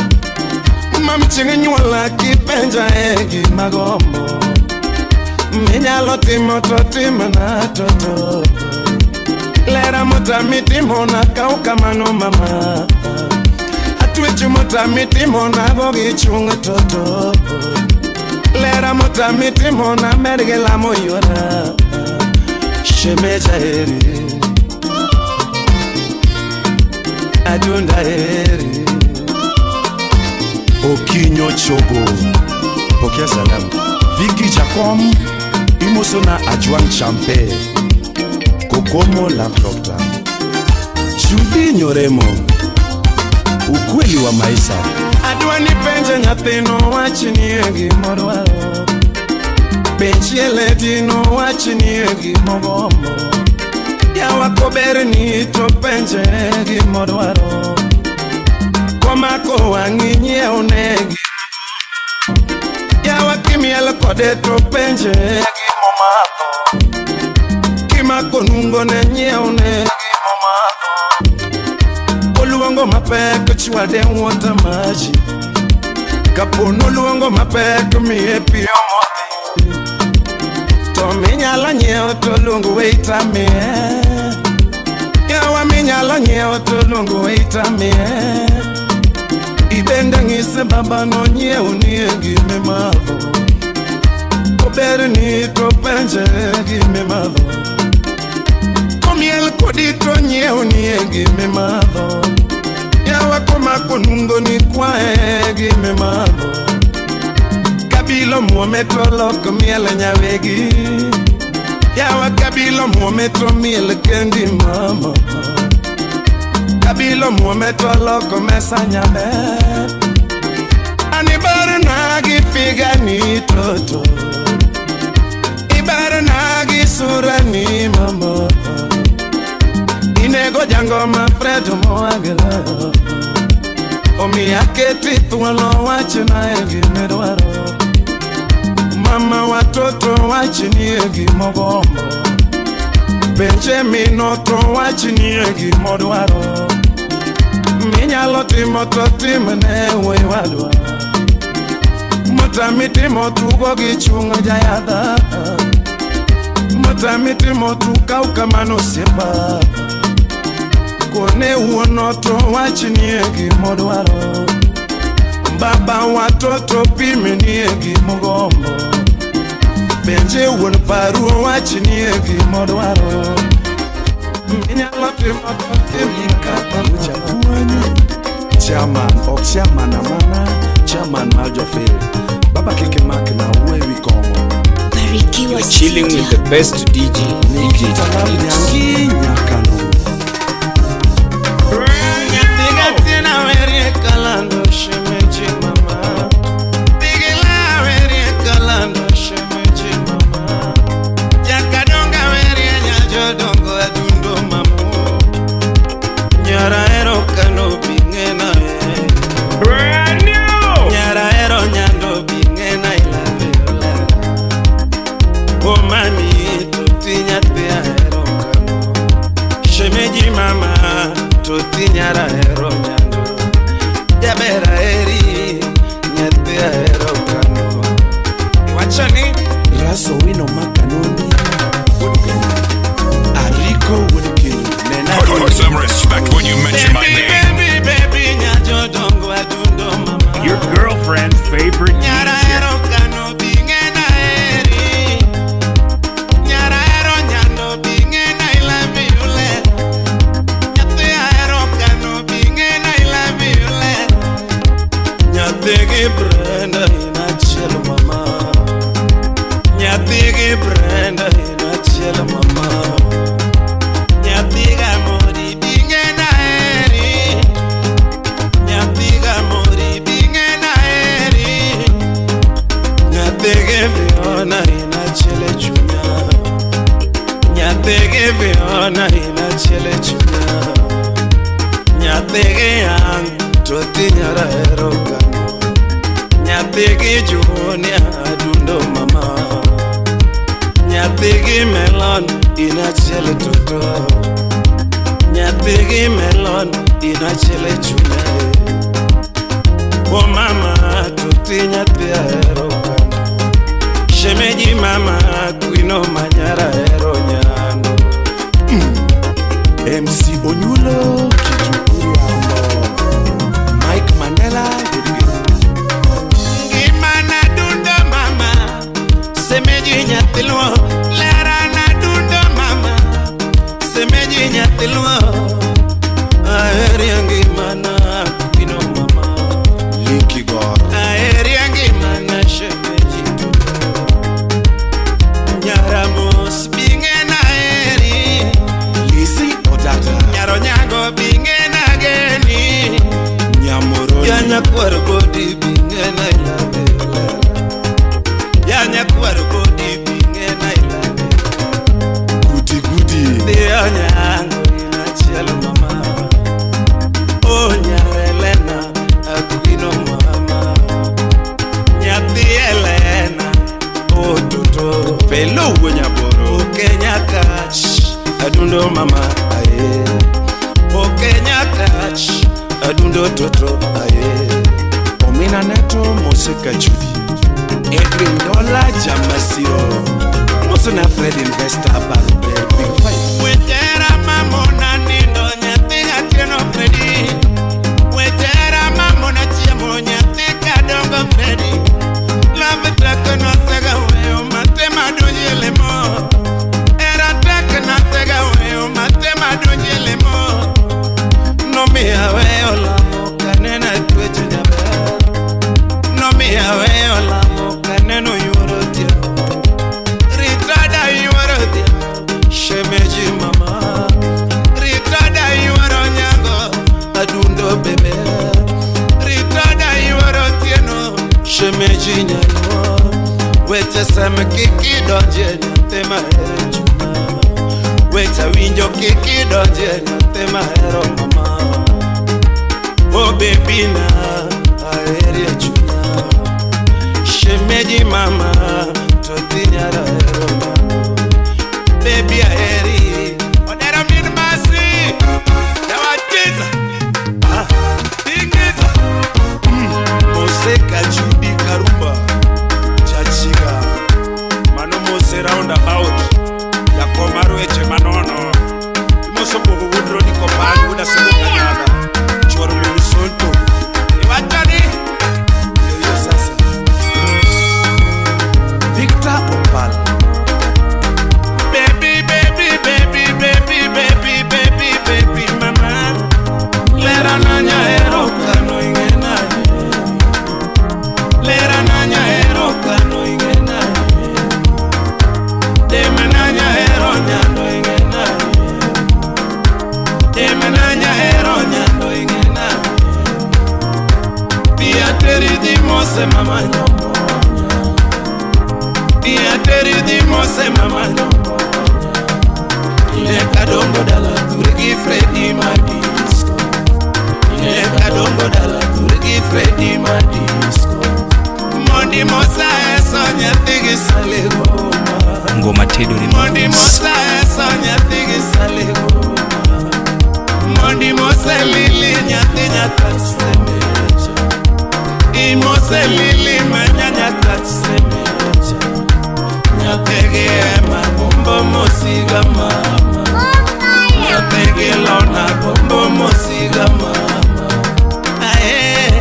Mam chieng' nyuola kipenja e gima gombo. Minyalo timo to timna toto. Lera mota mitimo na kaw kamano mama. Atwecho mota mitimo na go gi chung toto. Lera mota mitimo na med gi lamo ywara. Shemeja eri. Adunda eri. Okinyo Chogo. Pokea salamu. Vicky Jacom. Imosona Ajwang Champe. Kokomo Lamprocta. Judy Nyoremo. Ukweli wa maisha. Adwa ni penjo nyathino wachni e gimodwaro. Penjie ledino wachni e gimogombo. Yawa koberni to penje gimodwaro. Komako wang'i nyiewne gi. Yawa kimiel kode to penje gimomadho. Kimako nungone nyiewne gimomadho. Oluongo mapek chwade wuota maji. Kapo noluongo mapek miye pi omodhi. To minyalo nyiewo to luong waiter miye. Yawa minyalo nyiewo to luong waiter miye. Ibende ng'ise baba nonyiewnie gimimadho. Oberni to penje gimimadho. Komiel kodi to nyiewnie gimimadho. Yawa komako nungoni kwae gimimadho. Kabilo muome to lok miel nyawegi. Yawa kabilo muome to miel kendi mama. Kabilo muome to loko mesa nyaber. Ani barna gi figani toto. Ibarna gi surani mama. Inego jangoma Fred Moagelo. Omiya keti thuolo wachna e gimidwaro. Mama watoto wachni e gimogombo. Penje mino to wachni e gimodwaro. Minyalo timo to timne wuoyi wadwa. Motami timo tugo gi chung jayadha. Motami timo tukaw kamano osiepa. Kone wuon ot wachni e gimodwaro. Baba watoto pimni e gimogombo. Penje wuon paru wachni e gimodwaro. Minyalo timo to timne kata Japuonj, chairman ok chairman amana, chairman mar jofil. Baba kik imak na wuo ewi kong'o. Barikiwa You're chilling with the best DJ, DJ Mix. Nyangi nyakano. Nyathi gatina werie kalando shemeji mama. Tigila werie kalando shemeji mama. Jakadonga werie nyajodongo adundo mamo. Nyara ero kano bingena e. Brand new! Nyara ero nyando bingena ilave ola. O mami toti nyathi ahero kano. Shemeji mama toti nyara ero nyando. Jaber aheri nyathi ahero kano. Iwacho ni Raso wino makanoni. Wuod Kenya. Ariko wuod Kenya. Nena Put some respect when you mention my name. Baby, baby, nyajodongo adundo mama. Your girlfriend's favorite Nyara DJ. ero kano bingena eri. Nyara ero nyando bingena ilavi ule. Nyathi ahero kano bingena ilavi ule. Nyathi gi Brenda in achiel mama. Nyathi gi Brenda in achiel mama. Nyathi gamori bingena eri. Nyathi gamori bingena eri. Nyathi gi Fiona in achiel e chunya. Nyathi gi Fiona in achiel e chunya. Nyathi gi Yang toti nyara ero kano. Nyathi gi Junior adundo mama. Nyathi gi Melon in achiel toto. Nyathi gi Melon in achiel e chunya. O mama toti nyathi ahero kano. Shemeji mama kwino manyara ahero nyando. MC Onyulo Kitukuriambo. Mike Mandela wuod Kenya. Ngimana dundo mama. Semeji nyathi luo. Lera na dundo mama. Semeji nyathi luo. Aheri ngimana kwino mama. Liki Gor. Aheri ngimana shemeji dundo. Nyara mos bingena eri. Lisi Odada. Nyaro nyago bingena geni. Nyamoroni. Yanyakwar godi bingena ilave lera. Yanyakwar godi bingena ilave. Guti Guti. Dhiyo nyango inachiel mama. O nyar Elena akwino mama. Nyathi Elena otuto. Felo wuo Nyaboro. Okenya kach adundo mama aye. Okenya kach adundo toto aye. Omina Neto Moseka Chudi. Edwin Dola Jamasiro. Mosona Fred Investor Barubel Big Five. Wechera mamona nindo nyathi atieno Fredi. Wechera mamona chiemo nyathi kadongo Fredi. Love tek nosega weyo matema donje lemo. Era tek nasega weyo matema Fredi aweyo lamo kaneno yuoro odhiambo. Ritrada yuoro odhiambo, shemeji mama. Ritrada yuoro nyango, adundo bebe. Ritrada yuoro otieno, shemeji nyango. Weche sem kik idonje nyathi mahero chuma. Weche winjo kik idonje nyathi mahero mama. Oh baby na aheri e chunya. Shemeji mama to dhi nyara hero nyango. Baby aheri odera min masi. Jawatiza ah tingiza. Moseka Judy Karumba Chachiga mano mose roundabout jakom mar weche manono imoso pogo wuod Roni Kopany wuod Asego Kanyaga chuor min Sonto iwachoni yo sasa Victor Opal baby baby baby baby baby baby baby mama lera na nyahero kano ingena lera na nyahero kano ingena deme na nyahero nyando ingena deme na nyahero nyando ingena pia teri di mose mama nyombo pia teri di mose mama nyombo ine kadongo dala turgi Freddy Madisco ine kadongo dala turgi Freddy Madisco mondi mosa eso nyathi gi salego Ngoma tedo ni mondi mosa eso nyathi gi salego mondi mose lili nyathi nyaka semecha imose lili manya nyaka semecha nyathi gi ema bombo mosiga mama nyathi gi lona bombo mosiga mama ae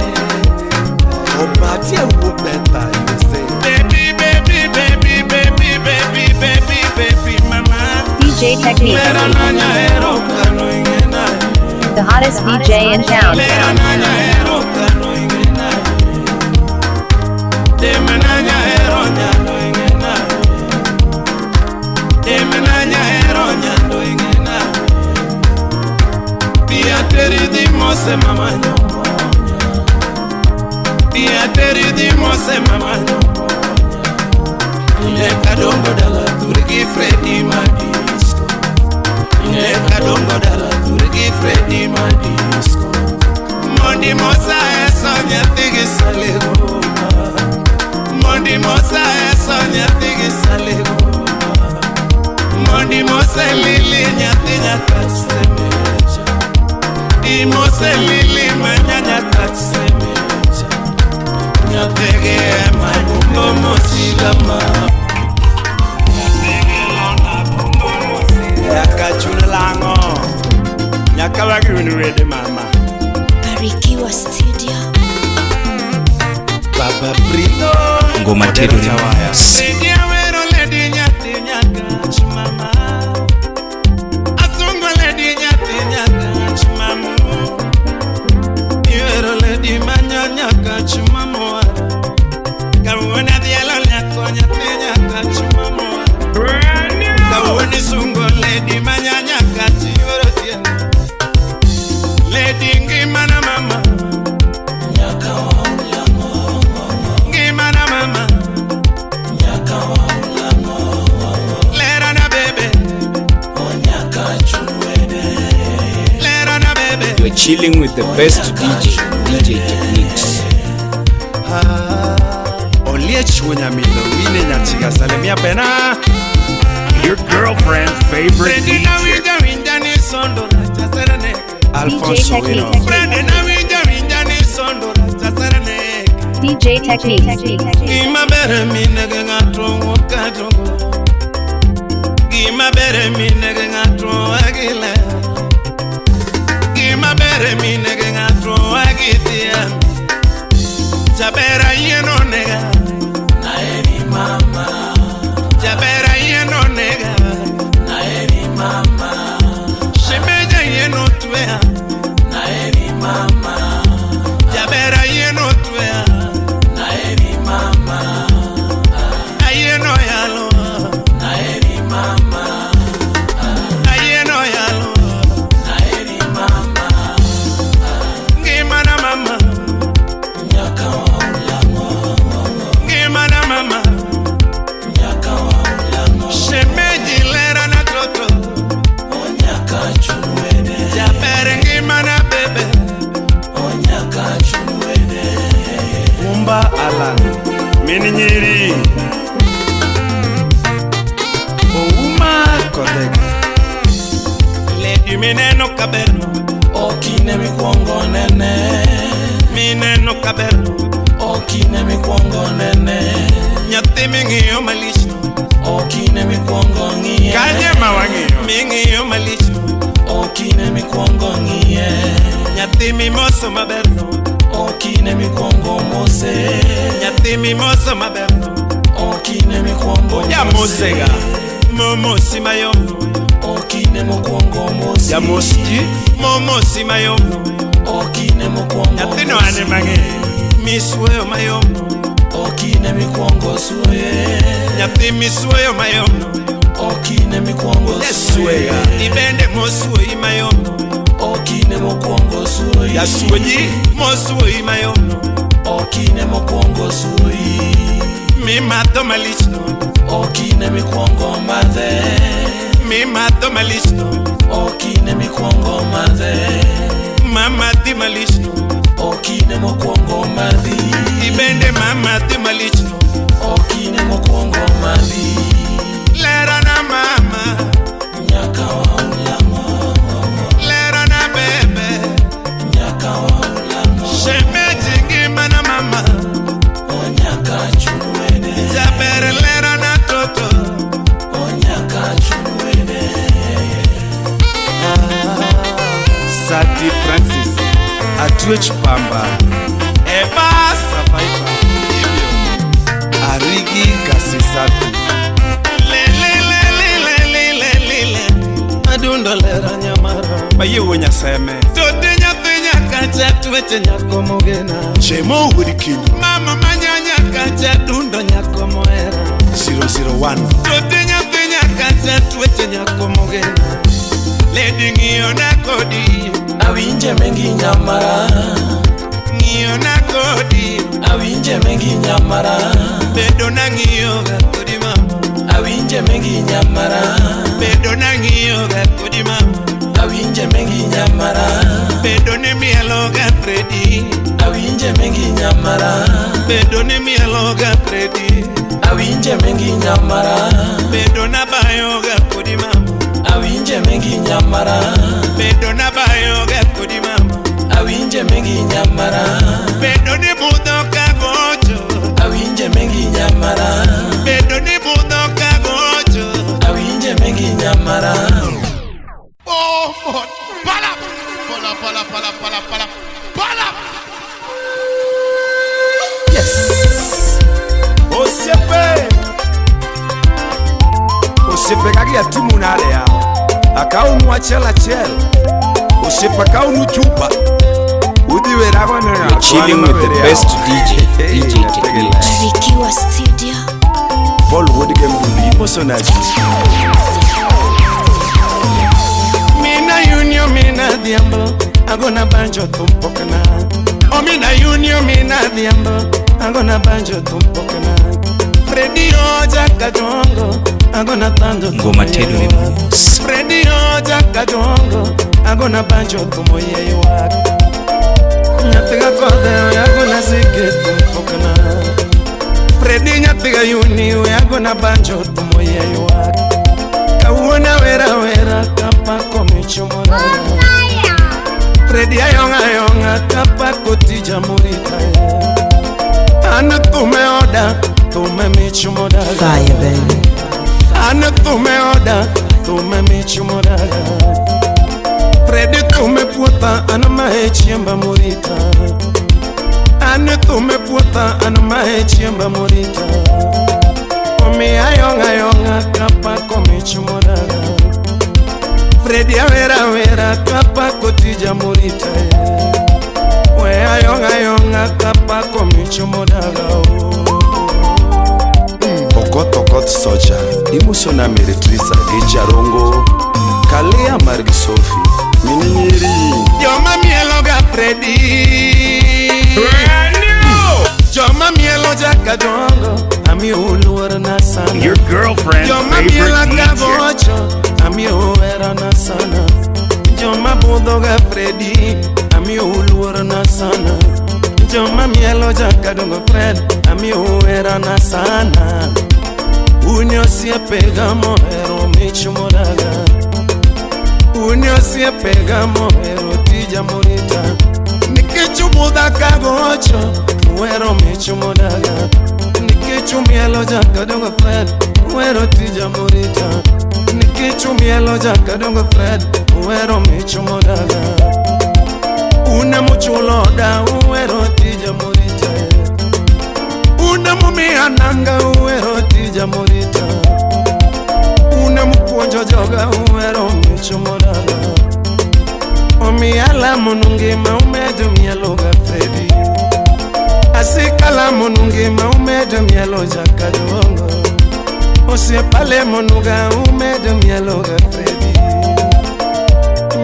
Obatie wuok better you say. Baby baby baby baby baby baby baby mama DJ Technique. Lera na nyahero kano ingena The hottest DJ in town. Lera na nyahero kano ingena Deme na nyahero nyando ingena Deme na nyahero nyando ingena Pia teri di mose mama nyombo Pia teri di mose mama nyombo Ine kadongo dala turgi Freddy Madisco Ine kadongo dala turgi Freddy Madisco Mondi mosa eso nyathi gi salego Mondi mosa eso nyathi gi salego Mondi mose lili nyathi nyaka semecha Imose lili manya nyaka semecha Nyathi gi ema bombo mosiga mama Nyaka chun lang'o nyaka wagi wede mama Barikiwa Studio. Baba Brino Ngoma tedo ni Jawaya. Lady awero lady nyathi nyakach mama Asungo lady nyathi nyakach mamu Iwero lady manya nyakach mamu Kawuono adhialo nyako nyathi nyakach mamu Kawuono isungo lady manya nyakach yuoro tieno Lady ngimana mama Ngimana mama Lera na bebe Lera na bebe You're chilling with the best DJ, DJ Techniques. Oliech wuonyamino mine nyachiga salimia pena Your girlfriend's favorite Fredi na DJ. winja winja ni sondo racha serene Alfonso Wino Technique. Fredi na winja winja ni sondo racha serene DJ Technique. Gima ber minege ng'ato wuok katongo Gima ber minege ng'ato agile Gima ber minege ng'ato agithia Jaber ayie nonega Naeri mama Jaber ayie nonega Naeri mama Shemeja ayie notwea Naeri mama Jaber ayie notwea Naeri Min nyiri Ouma kodhega Lady mineno kaberno Okine mikwongo nene Mineno kaberno Okine mikwongo nene Nyathi ming'iyo malich Okine mikwongo ng'iye Kanye ma wang'iyo Ming'iyo malich Okine mikwongo ng'iye Nyathi mimoso maberno Okine mikwongo mose Nyathi mimoso maberno Okine mikwongo Jamosega Momosi mayom Okine mokwongo mosi Jamosi ji Momosi mayom Okine mokwongo Nyathino ane mang'e Misuoyo mayom Okine mikwongo suoye Nyathi misuoyo mayom Okine mikwongo suoye Ibende mosuoyi mayom Okine mokwongo suoyi Jasuoji mosuoyi mayom Okine mokwongo suoyi Mimadho malich no Okine mikwongo madhe Mimadho malich no Okine mikwongo madhe Mamadhi malich no Okine mokwongo madhi Ibende mamadhi malich no Okine mokwongo madhi Lera na mama Nyaka waulamo Lera na bebe Nyaka waulamo Shemeji ngima na mama Onyaka chunwene Jaber lera na toto Onyaka chunwene Sati Francis Atwech Pamba Eba Survivor Arigi Kasisafi Adundo lera nyamara Bayie wuo Nyaseme Tote nyathi nyaka cha tueche nyako mogena Chemo wuod Kindu Mama manya nyaka cha dundo nyako mohera 001 Tote nyathi nyaka cha tueche nyako mogena Lady ng'iyo na kodi Awinje mengi nyamara Ng'iyo na kodi Awinje mengi nyamara Bedo na ng'iyo ga kodi mama Awinje mengi nyamara Bedo na ng'iyo ga kodi mama Awinje mengi nyamara Bedo ni mielo ga Freddy Awinje mengi nyamara Bedo ni mielo ga Freddy Awinje mengi nyamara Bedo na bayo ga kodi mama Awinje mengi nyamara Bedo na bayo ga kodi mama Awinje mengi nyamara Bedo ni budho ka gocho Awinje mengi nyamara Bedo ni budho ka gocho Awinje mengi nyamara Oh, pala pala pala pala pala pala pala. Yes. Osiepe Osiepe kagi atumu nade ya Akaunu achiel achiel Osiepe akaunu chupa Udhi werago nena You're chilling with the best DJ, DJ Techniques. Barikiwa Studio. Paul Woodgame Imoso naji Mina Junior mina dhiambo Agona banjo tumpokna O mina Junior mina dhiambo Agona banjo tumpokna Freddy oja kadongo Agona tando Ngoma tedo ni mos. Freddy oja kadongo Agona banjo tumoye ywak Nyathiga kodhe agona zige tumpokna Freddy nyathiga yuni agona banjo tumoye ywak Kawuono wera wera kapako michomora Freddy ayonga ayonga kapako tija morita An thume oda thume mich modaga Fire, baby. An thume oda thume mich modaga Freddy thume puotha an mae chiemba morita An thume puotha an mae chiemba morita Omi ayonga ayonga kapako mich modaga Freddy awera awera kapako tija morita We ayonga ayonga kapako mich modaga Okoth Okoth Socha Imoso na Meretrisa gi Jarongo Kalia mar gi Sophie Min nyiri Joma mielo ga Freddy Joma mielo jakadongo Amiyo luor na sana Your girlfriend's Joma mielo favorite ga DJ. gocho Amiyo hera na sana Joma budho ga Freddy Amiyo luor na sana Joma mielo jakadongo Fred Amiyo herana sana. Un osiepega mohero mich modaga. Un osiepega mohero tija morita. Nikech ubudha kagocho, uhero mich modaga. Nikech umielo jakadongo Fred, uhero tija morita. Nikech umielo jakadongo Fred, uhero mich modaga. Une mochulo oda, uhero tija morita. Une momiya nanga, uhero tija morita. Une mopuonjo joga, uhero mich modaga. Omiya lamonu ngima umedo mielo ga Fredi. Asika lamonu ngima umedo mielo jakadongo. Osiepa lemonu ga umedo mielo ga Fredi.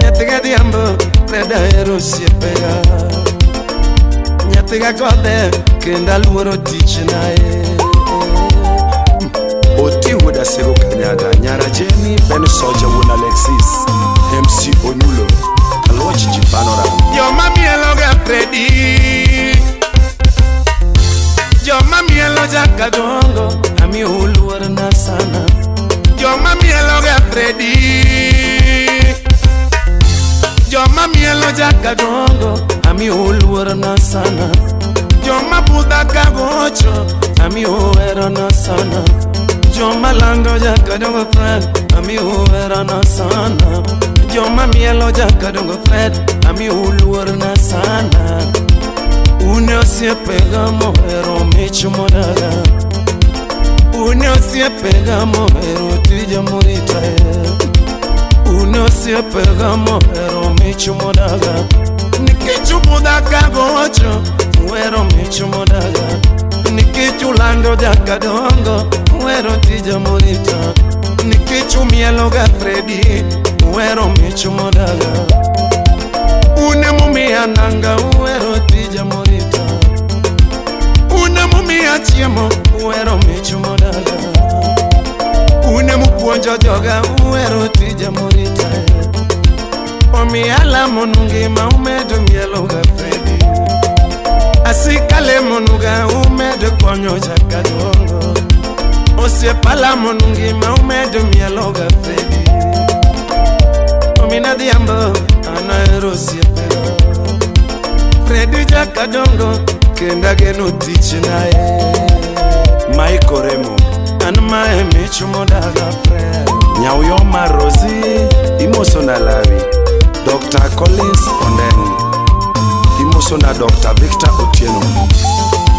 Nyathi gadhiambo Fred ahero osiepega. Nyathi gakodhe kendo aluoro tichna e. Oti wuod Asego Kanyada, Nyara Jeni, Ben Soja wuon Alexis, MC Onyulo, Aloch Jipanoram. Joma mielo ga Fredi, joma mielo jakadongo, Amiyo luorna sana. Joma mielo ga Fredi, joma mielo jakadongo, Amiyo luorna sana. Joma budha kagocho, Amiyo herana sana. Joma lando jakadongo Fred, amiyo herana sana. Joma mielo jakadongo Fred, amiyo luorna sana. Un osiepega mohero mich modaga. Un osiepega mohero tija morita. Un osiepega mohero mich modaga. Nikech ubudha kagocho, uhero mich modaga. Nikech ulando jakadongo, uhero tija morita. Nikech umielo ga Fredi, uhero mich modaga. Une momiya nanga, uhero tija morita. Une momiya chiemo, uhero mich modaga. Une mopuonjo joga, uhero tija morita. Omiya lamonu ngima umedo mielo ga Fredi. Asika lemonu ga umedo konyo jakadongo. Osiepa lamonu ngima umedo mielo ga Fredi. Omina dhiambo an ahero osiepega. Fredi jakadongo kendo ageno tichna e. Michael Remo, an mae mich modaga Fred. Nyauyoma Rosie, imoso na Lawi, Dr. Collins Ondeng, imoso na Dr. Victor Otieno.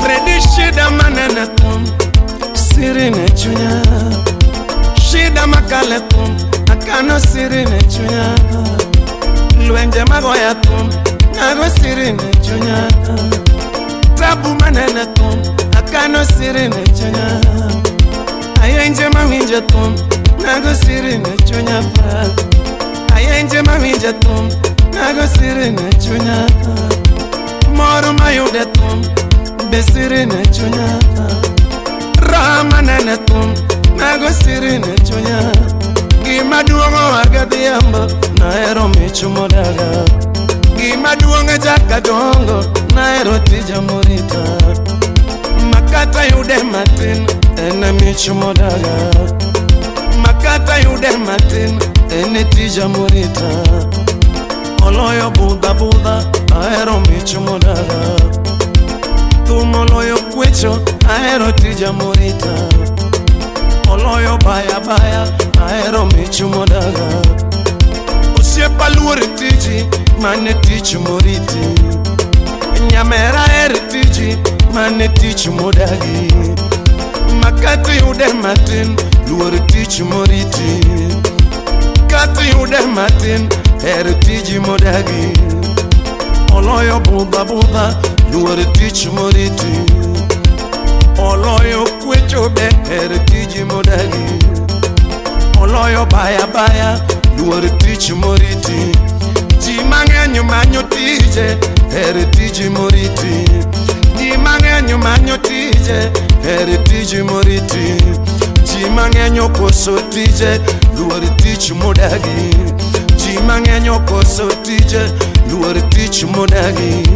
Fredi shida manene thum, siri ne chunya. Shida makale thum, akano siri ne chunya. Lwenje magoya thum, nago siri ne chunya. Tabu manene thum, akano siri ne chunya. Ayenje mawinjo thum, nago siri ne chunya. Ayenje mawinjo thum, nago siri ne chunya. Moro mayude thum, be siri ne chunya. Raha manene thum, nago siri ne chunya. Gima duong' oa gadhiambo, nahero mich modaga. Gima duong' jakadongo, nahero tija morita. Makata yude matin, en mich modaga. Makata yude matin, en tija morita. Oloyo budha budha, ahero mich modaga. Thum oloyo kwecho, ahero tija morita. Oloyo baya baya, ahero mich modaga. Osiepa luor tiji, mane tich moriti. Nyamera her tiji, mane tich modagi. Makati yude matin, luor tich moriti. Kati yude matin, her tiji modagi. Oloyo budha budha, luor tich moriti. Oloyo kwecho be, her tiji modagi. Oloyo baya baya, luor tich moriti. Ji mang'eny manyo tije, her tiji moriti. Ji mang'eny manyo tije, her tiji moriti. Ji mang'eny okoso tije, luor tich modagi. Ji mang'eny okoso tije, luor tich modagi.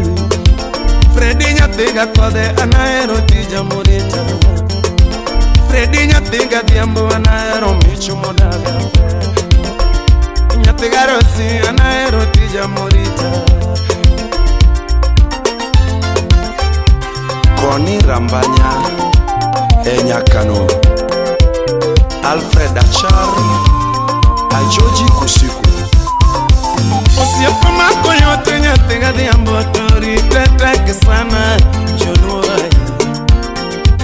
Fredi nyathi ga kodhe, an ahero tija moriti. Nyathi gadhiambo anahero micho modaga. Nyathi garosi anahero tija morita. Koni Rambanya e Nyakano. Alfred Achar Ajoji Kusiku. Osiepe mako yote nyathi gadhiambo to rite tek sana joluo.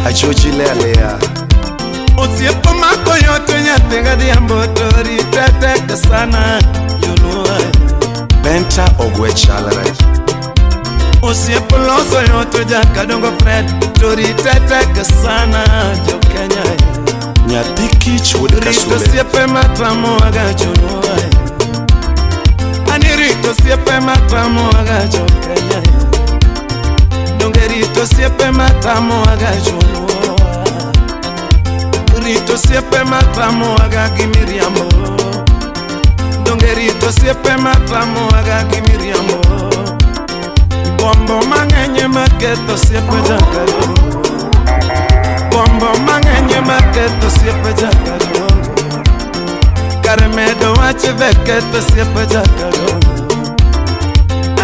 Ajoji Lea Lea. Osiepe mako yote nyathi gadhiambo to rite tek sana joluo. Benta Ogwe Chalre. Osiepe loso yote Jakadongo Fred to rite tek sana jo Kenya. Nyathi kich wuod Rito Kasule. osiepe matamo aga joluo. Ani rito osiepe matamo aga jo Kenya. Donge rito osiepe matamo aga joluo. Rito osiepe matamo aga gi miriambo. Donge rito osiepe matamo aga gi miriambo. Gombo mang'eny ema ketho osiepe Jakadongo. Gombo mang'eny ema ketho osiepe Jakadongo. Kar medo wach be ketho osiepe Jakadongo.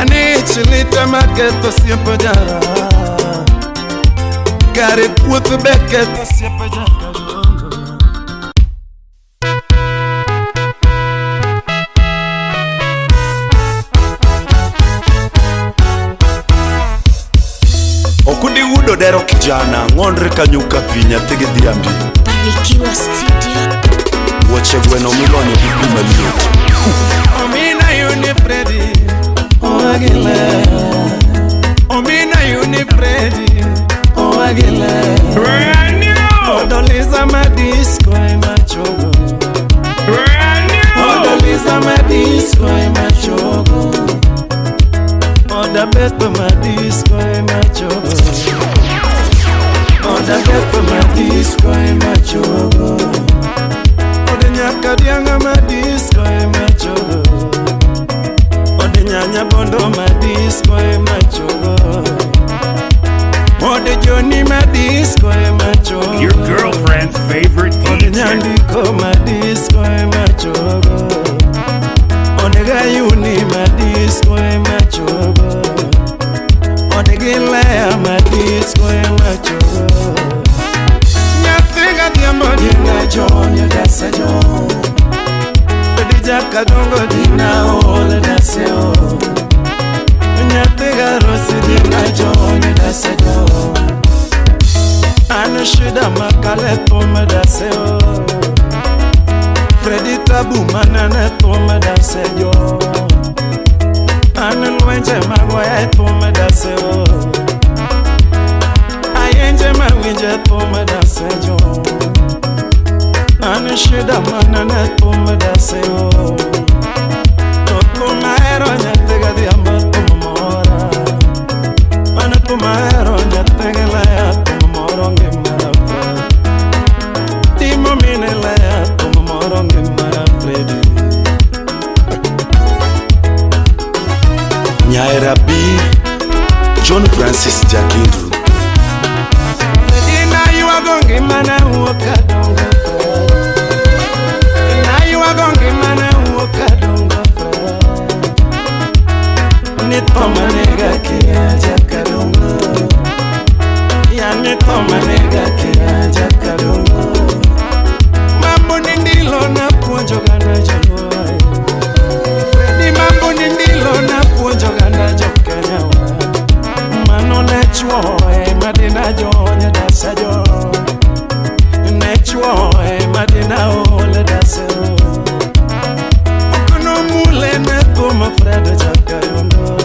Ani ich lit ema ketho osiepe jara. Kare puoth be ketho osiepe Jakadongo. Okundi wuod Odero kijana ng'onre kanyuka pi nyathi gi dhiambi. Barikiwa Studio. Wuoche gweno milonyo gi pi maliet. Omina yuni Freddy, owagile. Omina yuni Freddy, owagile. Brand new! Odoliza madisco emachogo. Brand new! Odoliza madisco emachogo. Odabeto madisco emachogo. Odabeto madisco emachogo. Ode nyaka dianga madisco emachogo. Ode nyanya bondo madisco emachogo. Ode Johnny madisco emachogo. Your girlfriend's favorite Ode DJ. nyandiko madisco emachogo. Ode gayuni madisco emachogo. Ode gilea madisco emachogo. Nyathi gadhiambo dina jonyo dasejo. Odi jakadongo dina ol daseo. Nyathi garosi dina jonyo dasejo. An shida makale thum daseo. Fredi tabu manene thum dasejo. An lwenje magoya thum daseo. Ayenje mawinje thum dasejo. An shida manene thum daseo. To thum ahero nyathi gadhiambo thum mora. An thum ahero nyathi gilea thum moro ngimana Timo mine lea thum moro ngimana Fredi. Nyaera B John Francis Jakindu. Fredi naywago ngimana wuok kadongo Fred. Naywago ngimana wuok kadongo Fred. Ni tho manega kia Jakadongo. Ya ni tho manega kia Jakadongo. Mambo ni ndilo napuonjo oganda joluo. Fredi mambo ni ndilo napuonjo oganda jokenya wa. Mano ne chuo ema dina jony dasejo. Ne chuo ema dina ol dasero. Okono mule ne thum Fred Jakadongo.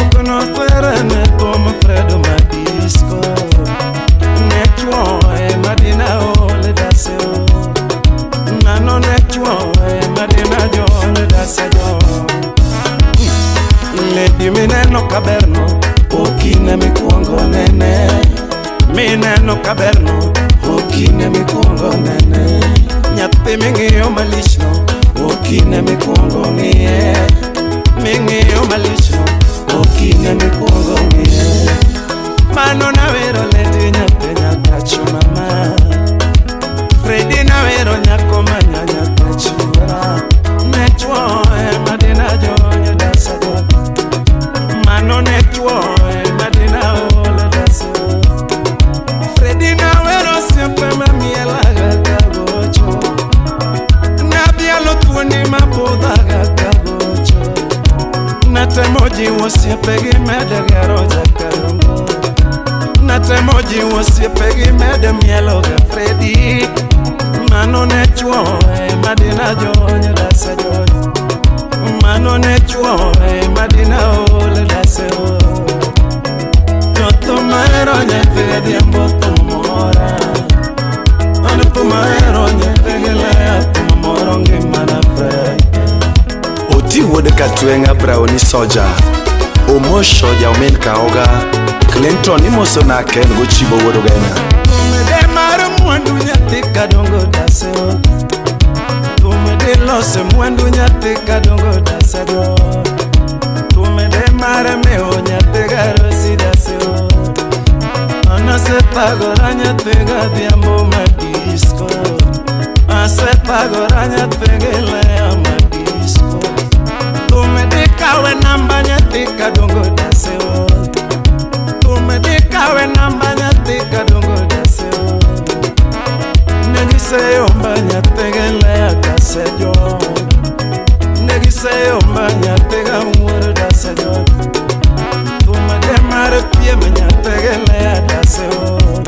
Okono there ne thum Fred Madisco. Ne chuo ema dina ol daseo. Nano ne chuo ema dina jony dasejo. Lady mineno kaberno okine mikwongo nene. Mineno kaberno okine mikwongo nene. Nyathi ming'iyo malichno okine mikwongo ng'iye. Ming'iyo malichno okine mikwongo ng'iye. Mano nawero lady nyathi nyakacho mama. osiepe gi mede gero jakarungo. Natemo jiwo osiepe gi mede mielo ga Fredi. Mano ne chuo madina jony dase jony. Mano ne chuo madina ol dase ol. To thum ahero nyathi Adhiambo thum mora. An thum ahero nyathi gi Leah thum moro ngimana Fred. Oti wuod Katweng'a Browni Soja Omosho jaomin Kaoga Clinton imoso na Ken gochibo wuod Ugenya. Thum de mar mwandu nyathi kadongo dase ol. Thum de lose mwandu nyathi kadongo dase jol. Thum de mar mewo nyathi garosi dase ol. An asethagora nyathi Gadhiambo madisco. Asethagora nyathi gi Leah madisco. Thum de kawe namba nyathi kadongo dase ol. Thum de kawe namba nyathi kadongo dase ol. Negiseyomba nyathi gi Leah kasejol. Negiseyomba nyathi ga wuoro dase jol. Thum de mar piem nyathi gi Leah dase ol.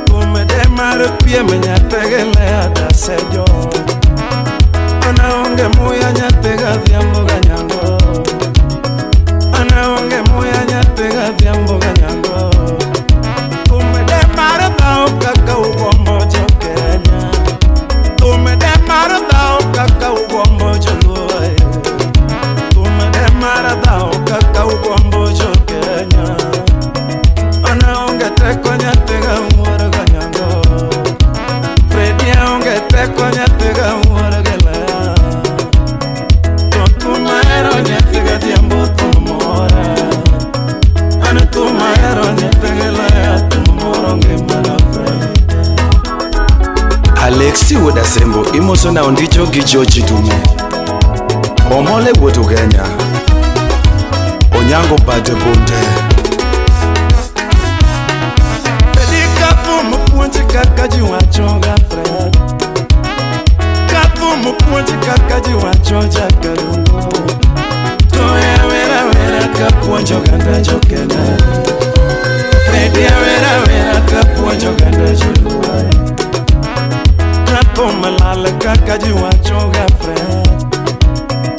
Thum de mar piem nyathi gi Leah dase jol. An aonge muya nyathi Gadhiambo ganyango. An aonge muya nyathi Gadhiambo ganyango. Thum de mar dhao kaka ugombo jo Kenya. Thum de mar dhao kaka ugombo joluo. Thum de mar dhao kaka ugombo jo Kenya. An aonge teko nyathi ga wuoro ganyango. Fredi aonge teko nyathi ga wuoro gi Leah. To thum ahero nyathi Gadhiambo thum mora. An thum ahero nyathi gi Leah thum moro ngimana Fred. Alexi wuod Asembo imoso na Ondicho gi George Dumo. Omole wuod Ugenya Onyango bade bunde. Fredi ka thum puonji kaka ji wacho ga Fred. Ka thum puonji kaka ji wacho jakarungo. To e awera awera ka puonjo oganda jo Kenya. Fredi awera awera ka puonjo oganda joluo. Ka thum lal kaka ji wacho ga Fred.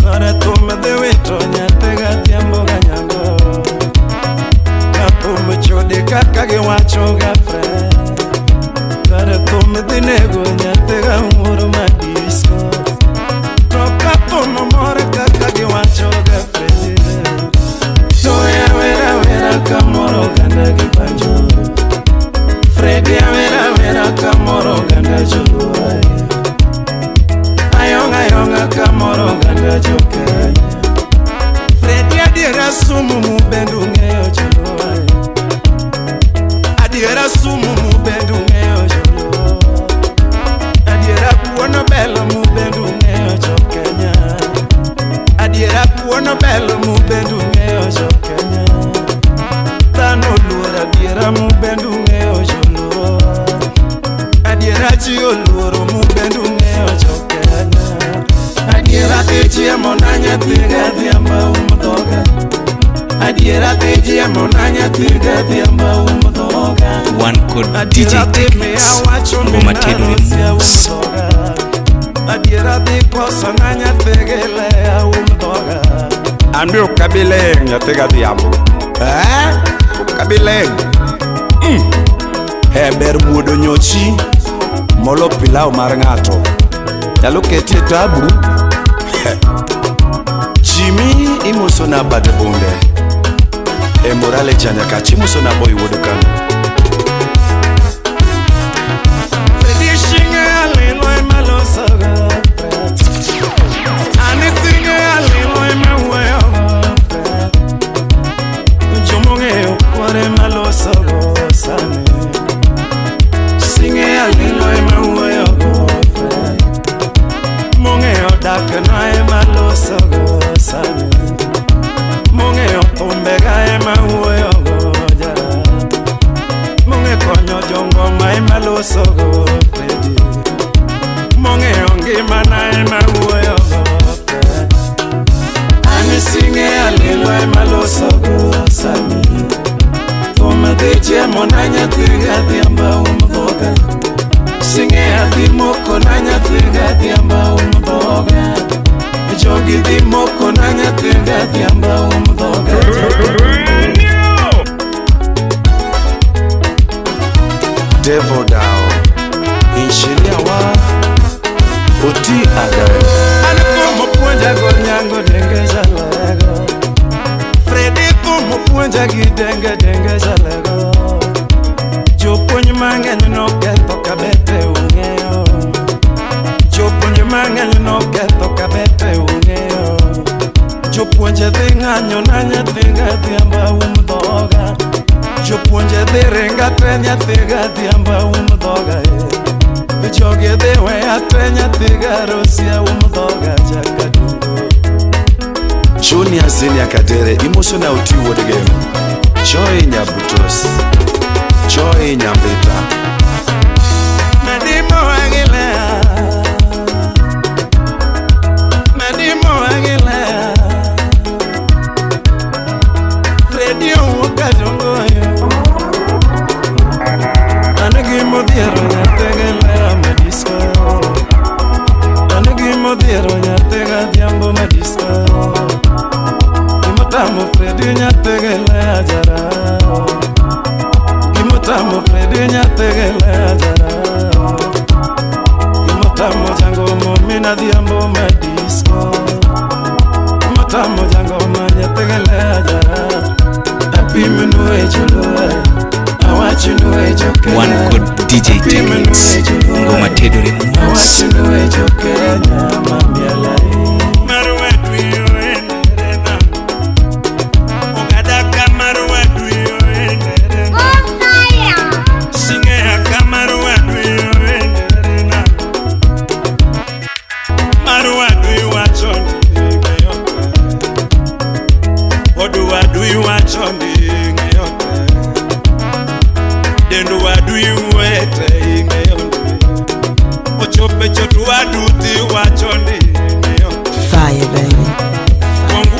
Kare thum dhi wito nyathi Gadhiambo ganyango. Ka thum chode kaka giwacho ga Fred. Kare thum dhi nego nyathi ga wuoro madisco. To ka thum mor kaka giwacho ga Fred. To e awera awera ka moro oganda gi banjo. Fredi awera awera ka moro oganda joluo. Ayonga ayonga ka moro oganda jo Kenya. Fredi adiera sumu mubendu ng'eyo joluo. Adiera sumu mubendu ng'eyo joluo. Adiera kuono belo mubendu ng'eyo jo Kenya. Adiera kuono belo mubendu ng'eyo jo Kenya. Dhano oluoro adiera mubendu ng'eyo joluo. Adiera ji oluoro mubendu ng'eyo jo Kenya. Adiera dhi chiemo na nyathi Gadhiambo um dhoga. Adiera dhi chiemo na nyathi Gadhiambo um dhoga. One called DJ Adiera dhi miya Techniques wacho Ngoma mina tedo rosi aum remix. dhoga. Adiera dhi koso na nyathi gi Leah um dhoga. An be ok abi leng' nyathi Gadhiambo. Ok abi leng'. He ber muodo nyochi molo pilau mar ng'ato. Nyalo keti e tabu. Jimmy imoso na bade bunde. E Morale Janyakach imoso na boy wuod Kano. Fredi shinge alilo ema losogo Fred. Ani singe alilo ema wuoyogo Fred. Jomong'eyo kwar ema losogo sani. Singe alilo ema wuoyogo Fred. Mong'eyo dak na ema losogo sani. Mong'eyo thumbega ema wuoyogo jara. Mong'e konyo jongoma ema losogo Fredi. Mong'eyo ngimana ema wuoyogo Fred. An singe alilo Joluo ema losogo sani. Thum dhi chiemo na nyathi gadhiambo um dhoga. Sing'e adhi moko na nyathi gadhiambo um dhoga. Jogi dhi moko na nyathi gadhiambo um dhoga. Devo Dao, Engineer wa Oti Agayo. An kumopuonja go nyango denge jalego. Fredi kumopuonja gi denge denge jalego. Jopuonj mang'eny noketho kabete ung'eyo. Jopuonj mang'eny noketho kabete ung'eyo. Jopuonje dhi ng'anyo na nyathi gadhiambo um dhoga. Jopuonje dhi ringa te nyathi gadhiambo um dhoga e. Jogi dhi weya te nyathi garosia um dhoga jakadungo. Junior Zinia Kadere imoso na Oti wuod Gem. Joy Nyabutos, Joy Nyambita. Madimo agilea, Madimo agilea. Fredi owuok kadongoyo. An gimodhiero nyathi gilea madisko. An gimodhiero nyathi gadhiambo madisko. Gimotamo Fredi nyathi gilea jarao. Gimotamo Fredi nyathi gilea jarao. Gimotamo jango momina adhiambo madisko. Gimotamo jango ma nyathi gilea jarao. Apimnu e joluo, awachnu e jokenya. One called DJ Techniques. Ngoma tedore mos. Awachnu e jokenya mamiela e. Fire, baby.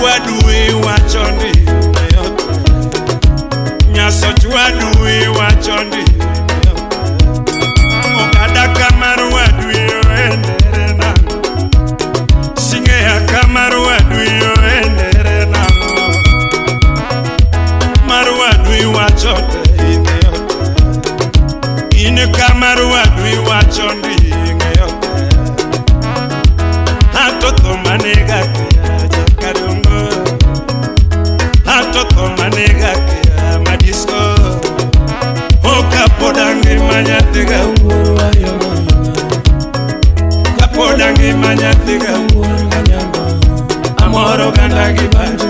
Amoro ganda gi banjo,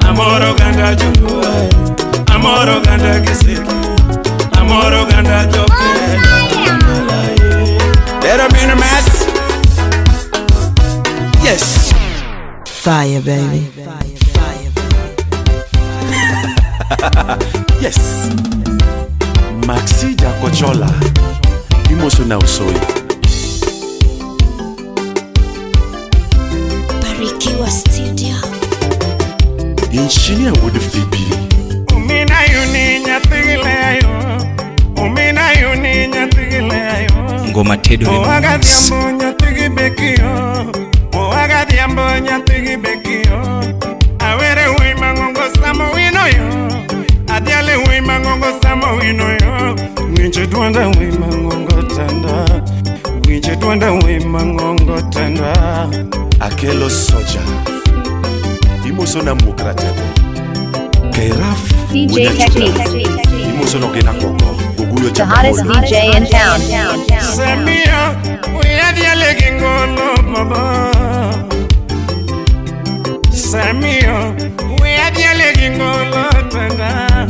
amoro ganda joluo, amoro ganda gi seki, amoro ganda jokenya. There been a mess. Yes. Fire, baby. Yes. Maxi Jakochola imoso na Usoi. Barikiwa Studio. Engineer wuod Phoebe. Umina yuni nyathi gileyo, umina yuni nyathi gileyo. Ngoma tedore mos. Owagadhiambo nyathi gi bekiyo, owagadhiambo nyathi gi bekiyo. Awere wuoyi mang'ongo samo wino yo, adhiale wuoyi mang'ongo samo wino yo. Winjo dwonda wuoyi mang'ongo tanda, winjo dwonda wuoyi mang'ongo tanda. Akelo Soja imoso na Muok Ratego. Kairaf DJ Techniques. imoso no Gina Koko Oguyo The hottest Jakamolo. DJ in town. Samia, uyadhiale gi ngolo baba. Samia, uyadhiale gi ngolo tanda.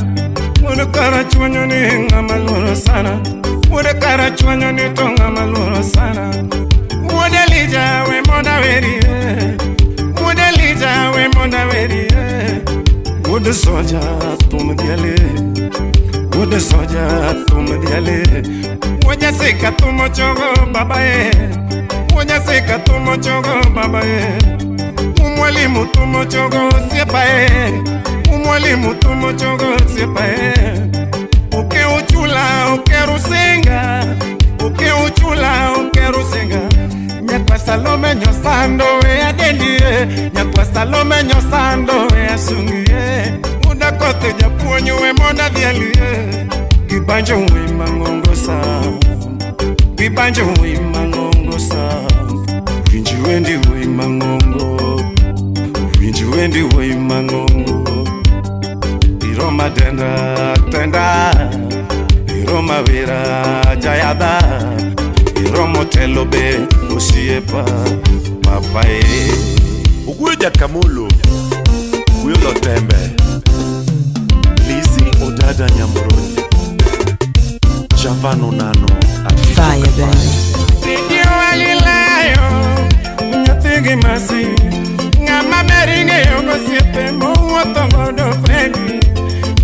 Wuod karachuonyo ni ng'ama luoro sana. Wuod karachuonyo ni to ng'ama luoro sana. Wuod Elija we mondo awerie. Wuod Elija we mondo awerie. Wuod soja thum dhiale. Wuod soja thum dhiale. Wuod jasika thum ochogo baba e. Wuod jasika thum ochogo baba e. Umwalimu tumo chogo osiepa e. Umwalimu tumo chogo osiepa e. Oke uchula oke rusinga. Oke uchula oke rusinga. Nyakwa Salome nyosando e adendie. Nyakwa Salome nyosando e asungie. Uda kote japuonyo e monda dhielie. Gibanjo we mangongo sa. Gibanjo we mangongo sa. Winji wendi we mangongo. Winji wendi we mangongo. Iroma tenda tenda. Iroma vera jayada. Iromo telo be osiepa papa e. Oguyo Jakamolo, Oguyo Lotembe, Lizzy Odada Nyamoroni, Javano Nano, Fire, baby. Radio alilayo nyathigi masi. Ng'ama ber ing'eyo gosiepe mowuotho godo Fredi.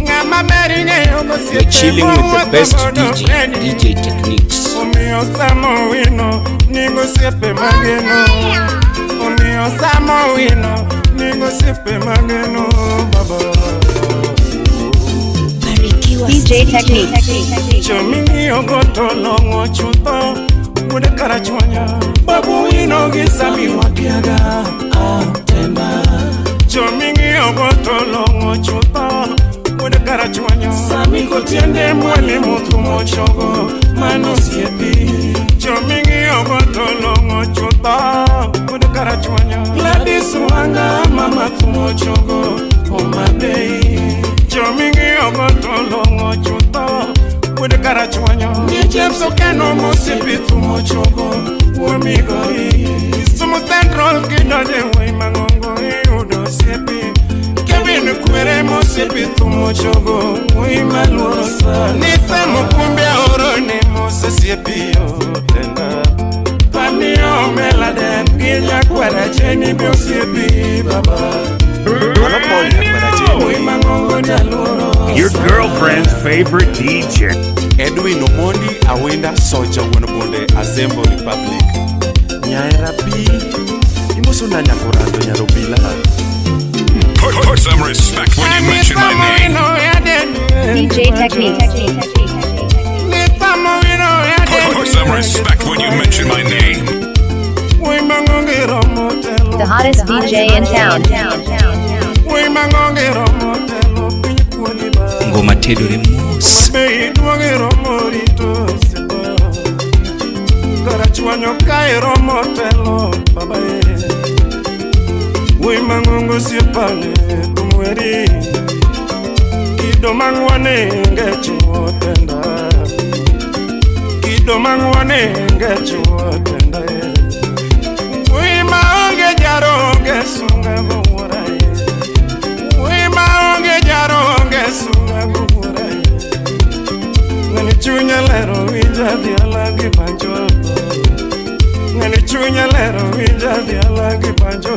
Ng'ama ber ing'eyo You're gosiepe chilling with the mowuotho best godo DJ, Fredi. DJ Techniques. Omiyo samo wino nigo osiepe mageno. Omiyo samo wino nigo osiepe mageno baba. Barikiwa DJ Studio. Techniques. Choming'iyo go to long'o chutho wuod Karachuonyo. Babu wino gi Sami wakiaga temba. Choming'iyo go to long'o chutho wuod Karachuonyo. Sami kotiende mwalimu thumo chogo mano osiepi. Choming'iyo go to long'o chutho wuod Karachuonyo. Gladys Wanga mama thumo chogo Homa Bay. Choming'iyo go to long'o chutho wuod Karachuonyo. Ni James Okeno mosiepi thumo chogo wuomigoi. Kisumu Central kidonje wei mang'ongo iyudo osiepi. Kevin Kwere mosiepi thumo chogo wuoyi maluoro sana. Ni Sam Okumbi aoro ni mos osiepi yo tenda. Pamio Meladen gi nyakwara Jeni be osiepi baba. Mano Paul Nyakwara Jeni. Wuoyi mang'ongo jaluoro Your girlfriend's favorite DJ. Edwin Omondi Awinda Soja wuon Bonde Azembo Republic. Nyaera B imoso na Nyakorando Nyarobila. Put some respect when you mention my name. DJ Techniques. Put some respect when you mention my name. The hottest DJ in town. Ngoma tedore mos. Karachuonyo ka iromo telo baba e. Wuoyi mang'ongo osiepane tumweri. Kido mang'wane ngechuo tenda. Kido mang'wane ngechuo tenda e. Wuoyi maonge jaro onge sunga gowuora e. Wuoyi maonge jaro onge sunga gowuora e. Ng'ani chunya lero winja dhiala gi banjo. Ng'ani chunya lero winja dhiala gi banjo.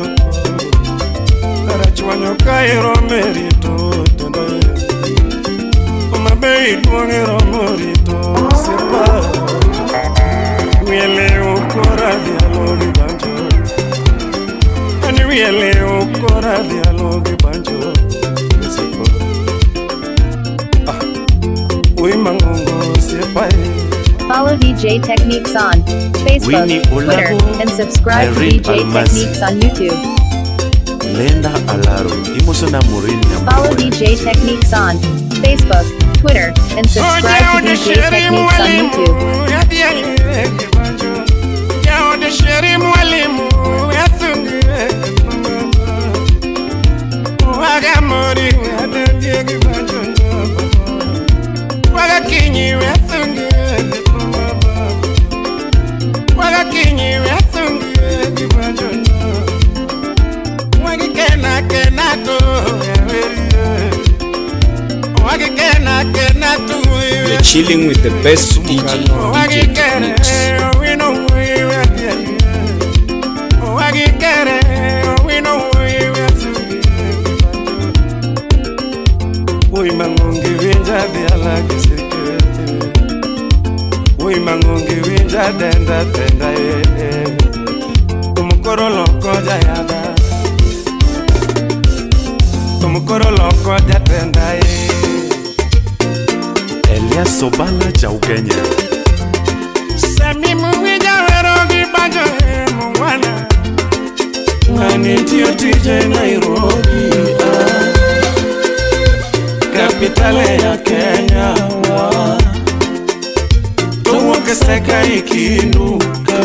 Karachuonyo ka iromo e rito tendo e. Homa Bay duong' iromo rito osiepa. Wiye lew kora dhialo gi banjo. Ani wiye lew kora dhialo gi banjo. Osiepa. Ah. Wuoyi mang'ongo osiepa e. Follow DJ Techniques on Facebook, Winnie Twitter, Olabo, and subscribe to Irene DJ Almasi. Techniques on YouTube. Lenda Alaro imoso na Maureen Follow Nyamboya. DJ Techniques on Facebook, Twitter, and subscribe to DJ Techniques on YouTube. Sheri mwalimu yasungie Wagamori wadendie gibanjo Wagakinyi yasungie Wagakinyi yasungie gibanjo Wagikena kena tu Wagikena kena tu You're chilling with the best DJ, DJ Techniques. Wuoyi mang'ongi winja denda tenda e. Tumkoro loko jayadha. Thum koro loko jatenda e. Elias Obala Jaukenya. Sami muwija wero gi banjo e mungwana. Ng'ani tiyo tije Nairobi ah. Kapitale ya Kenya wa. Towuok e Seka ikinuka.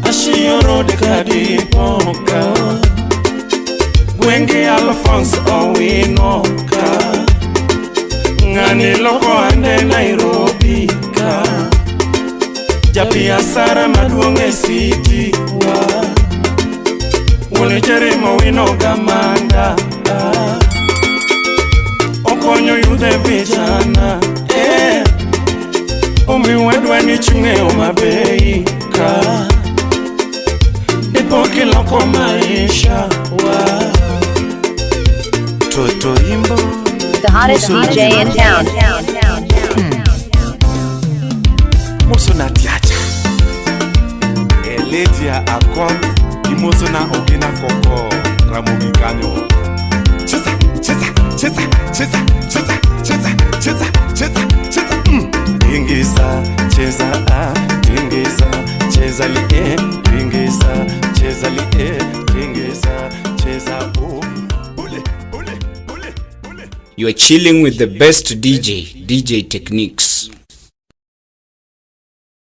Ashiyo Road kadipoka. Gwenge Alphonse Owino ka. Ng'ani loko ande Nairobi ka. Jabiasara maduong' e city wa. Wuon Jeremo Wino Gamanda ah. Okonyo yudhe vijana eh. Omiyo wadwa ni chung' e Homa Bay ka. Dipo kiloko maisha wa. Toto Imbo. The hottest DJ in town. Moso na Tiacha. Eledia Akon. Imoso na Ogena Koko. Ramogi Kanyo. Cheza, cheza, cheza, cheza, cheza, cheza, cheza, cheza, cheza. Tingiza, cheza, ah, tingiza, cheza li eh, tingiza, cheza li eh, tingiza, cheza oh. Ule, ule, ule, ule. You are chilling with the best DJ, DJ Techniques.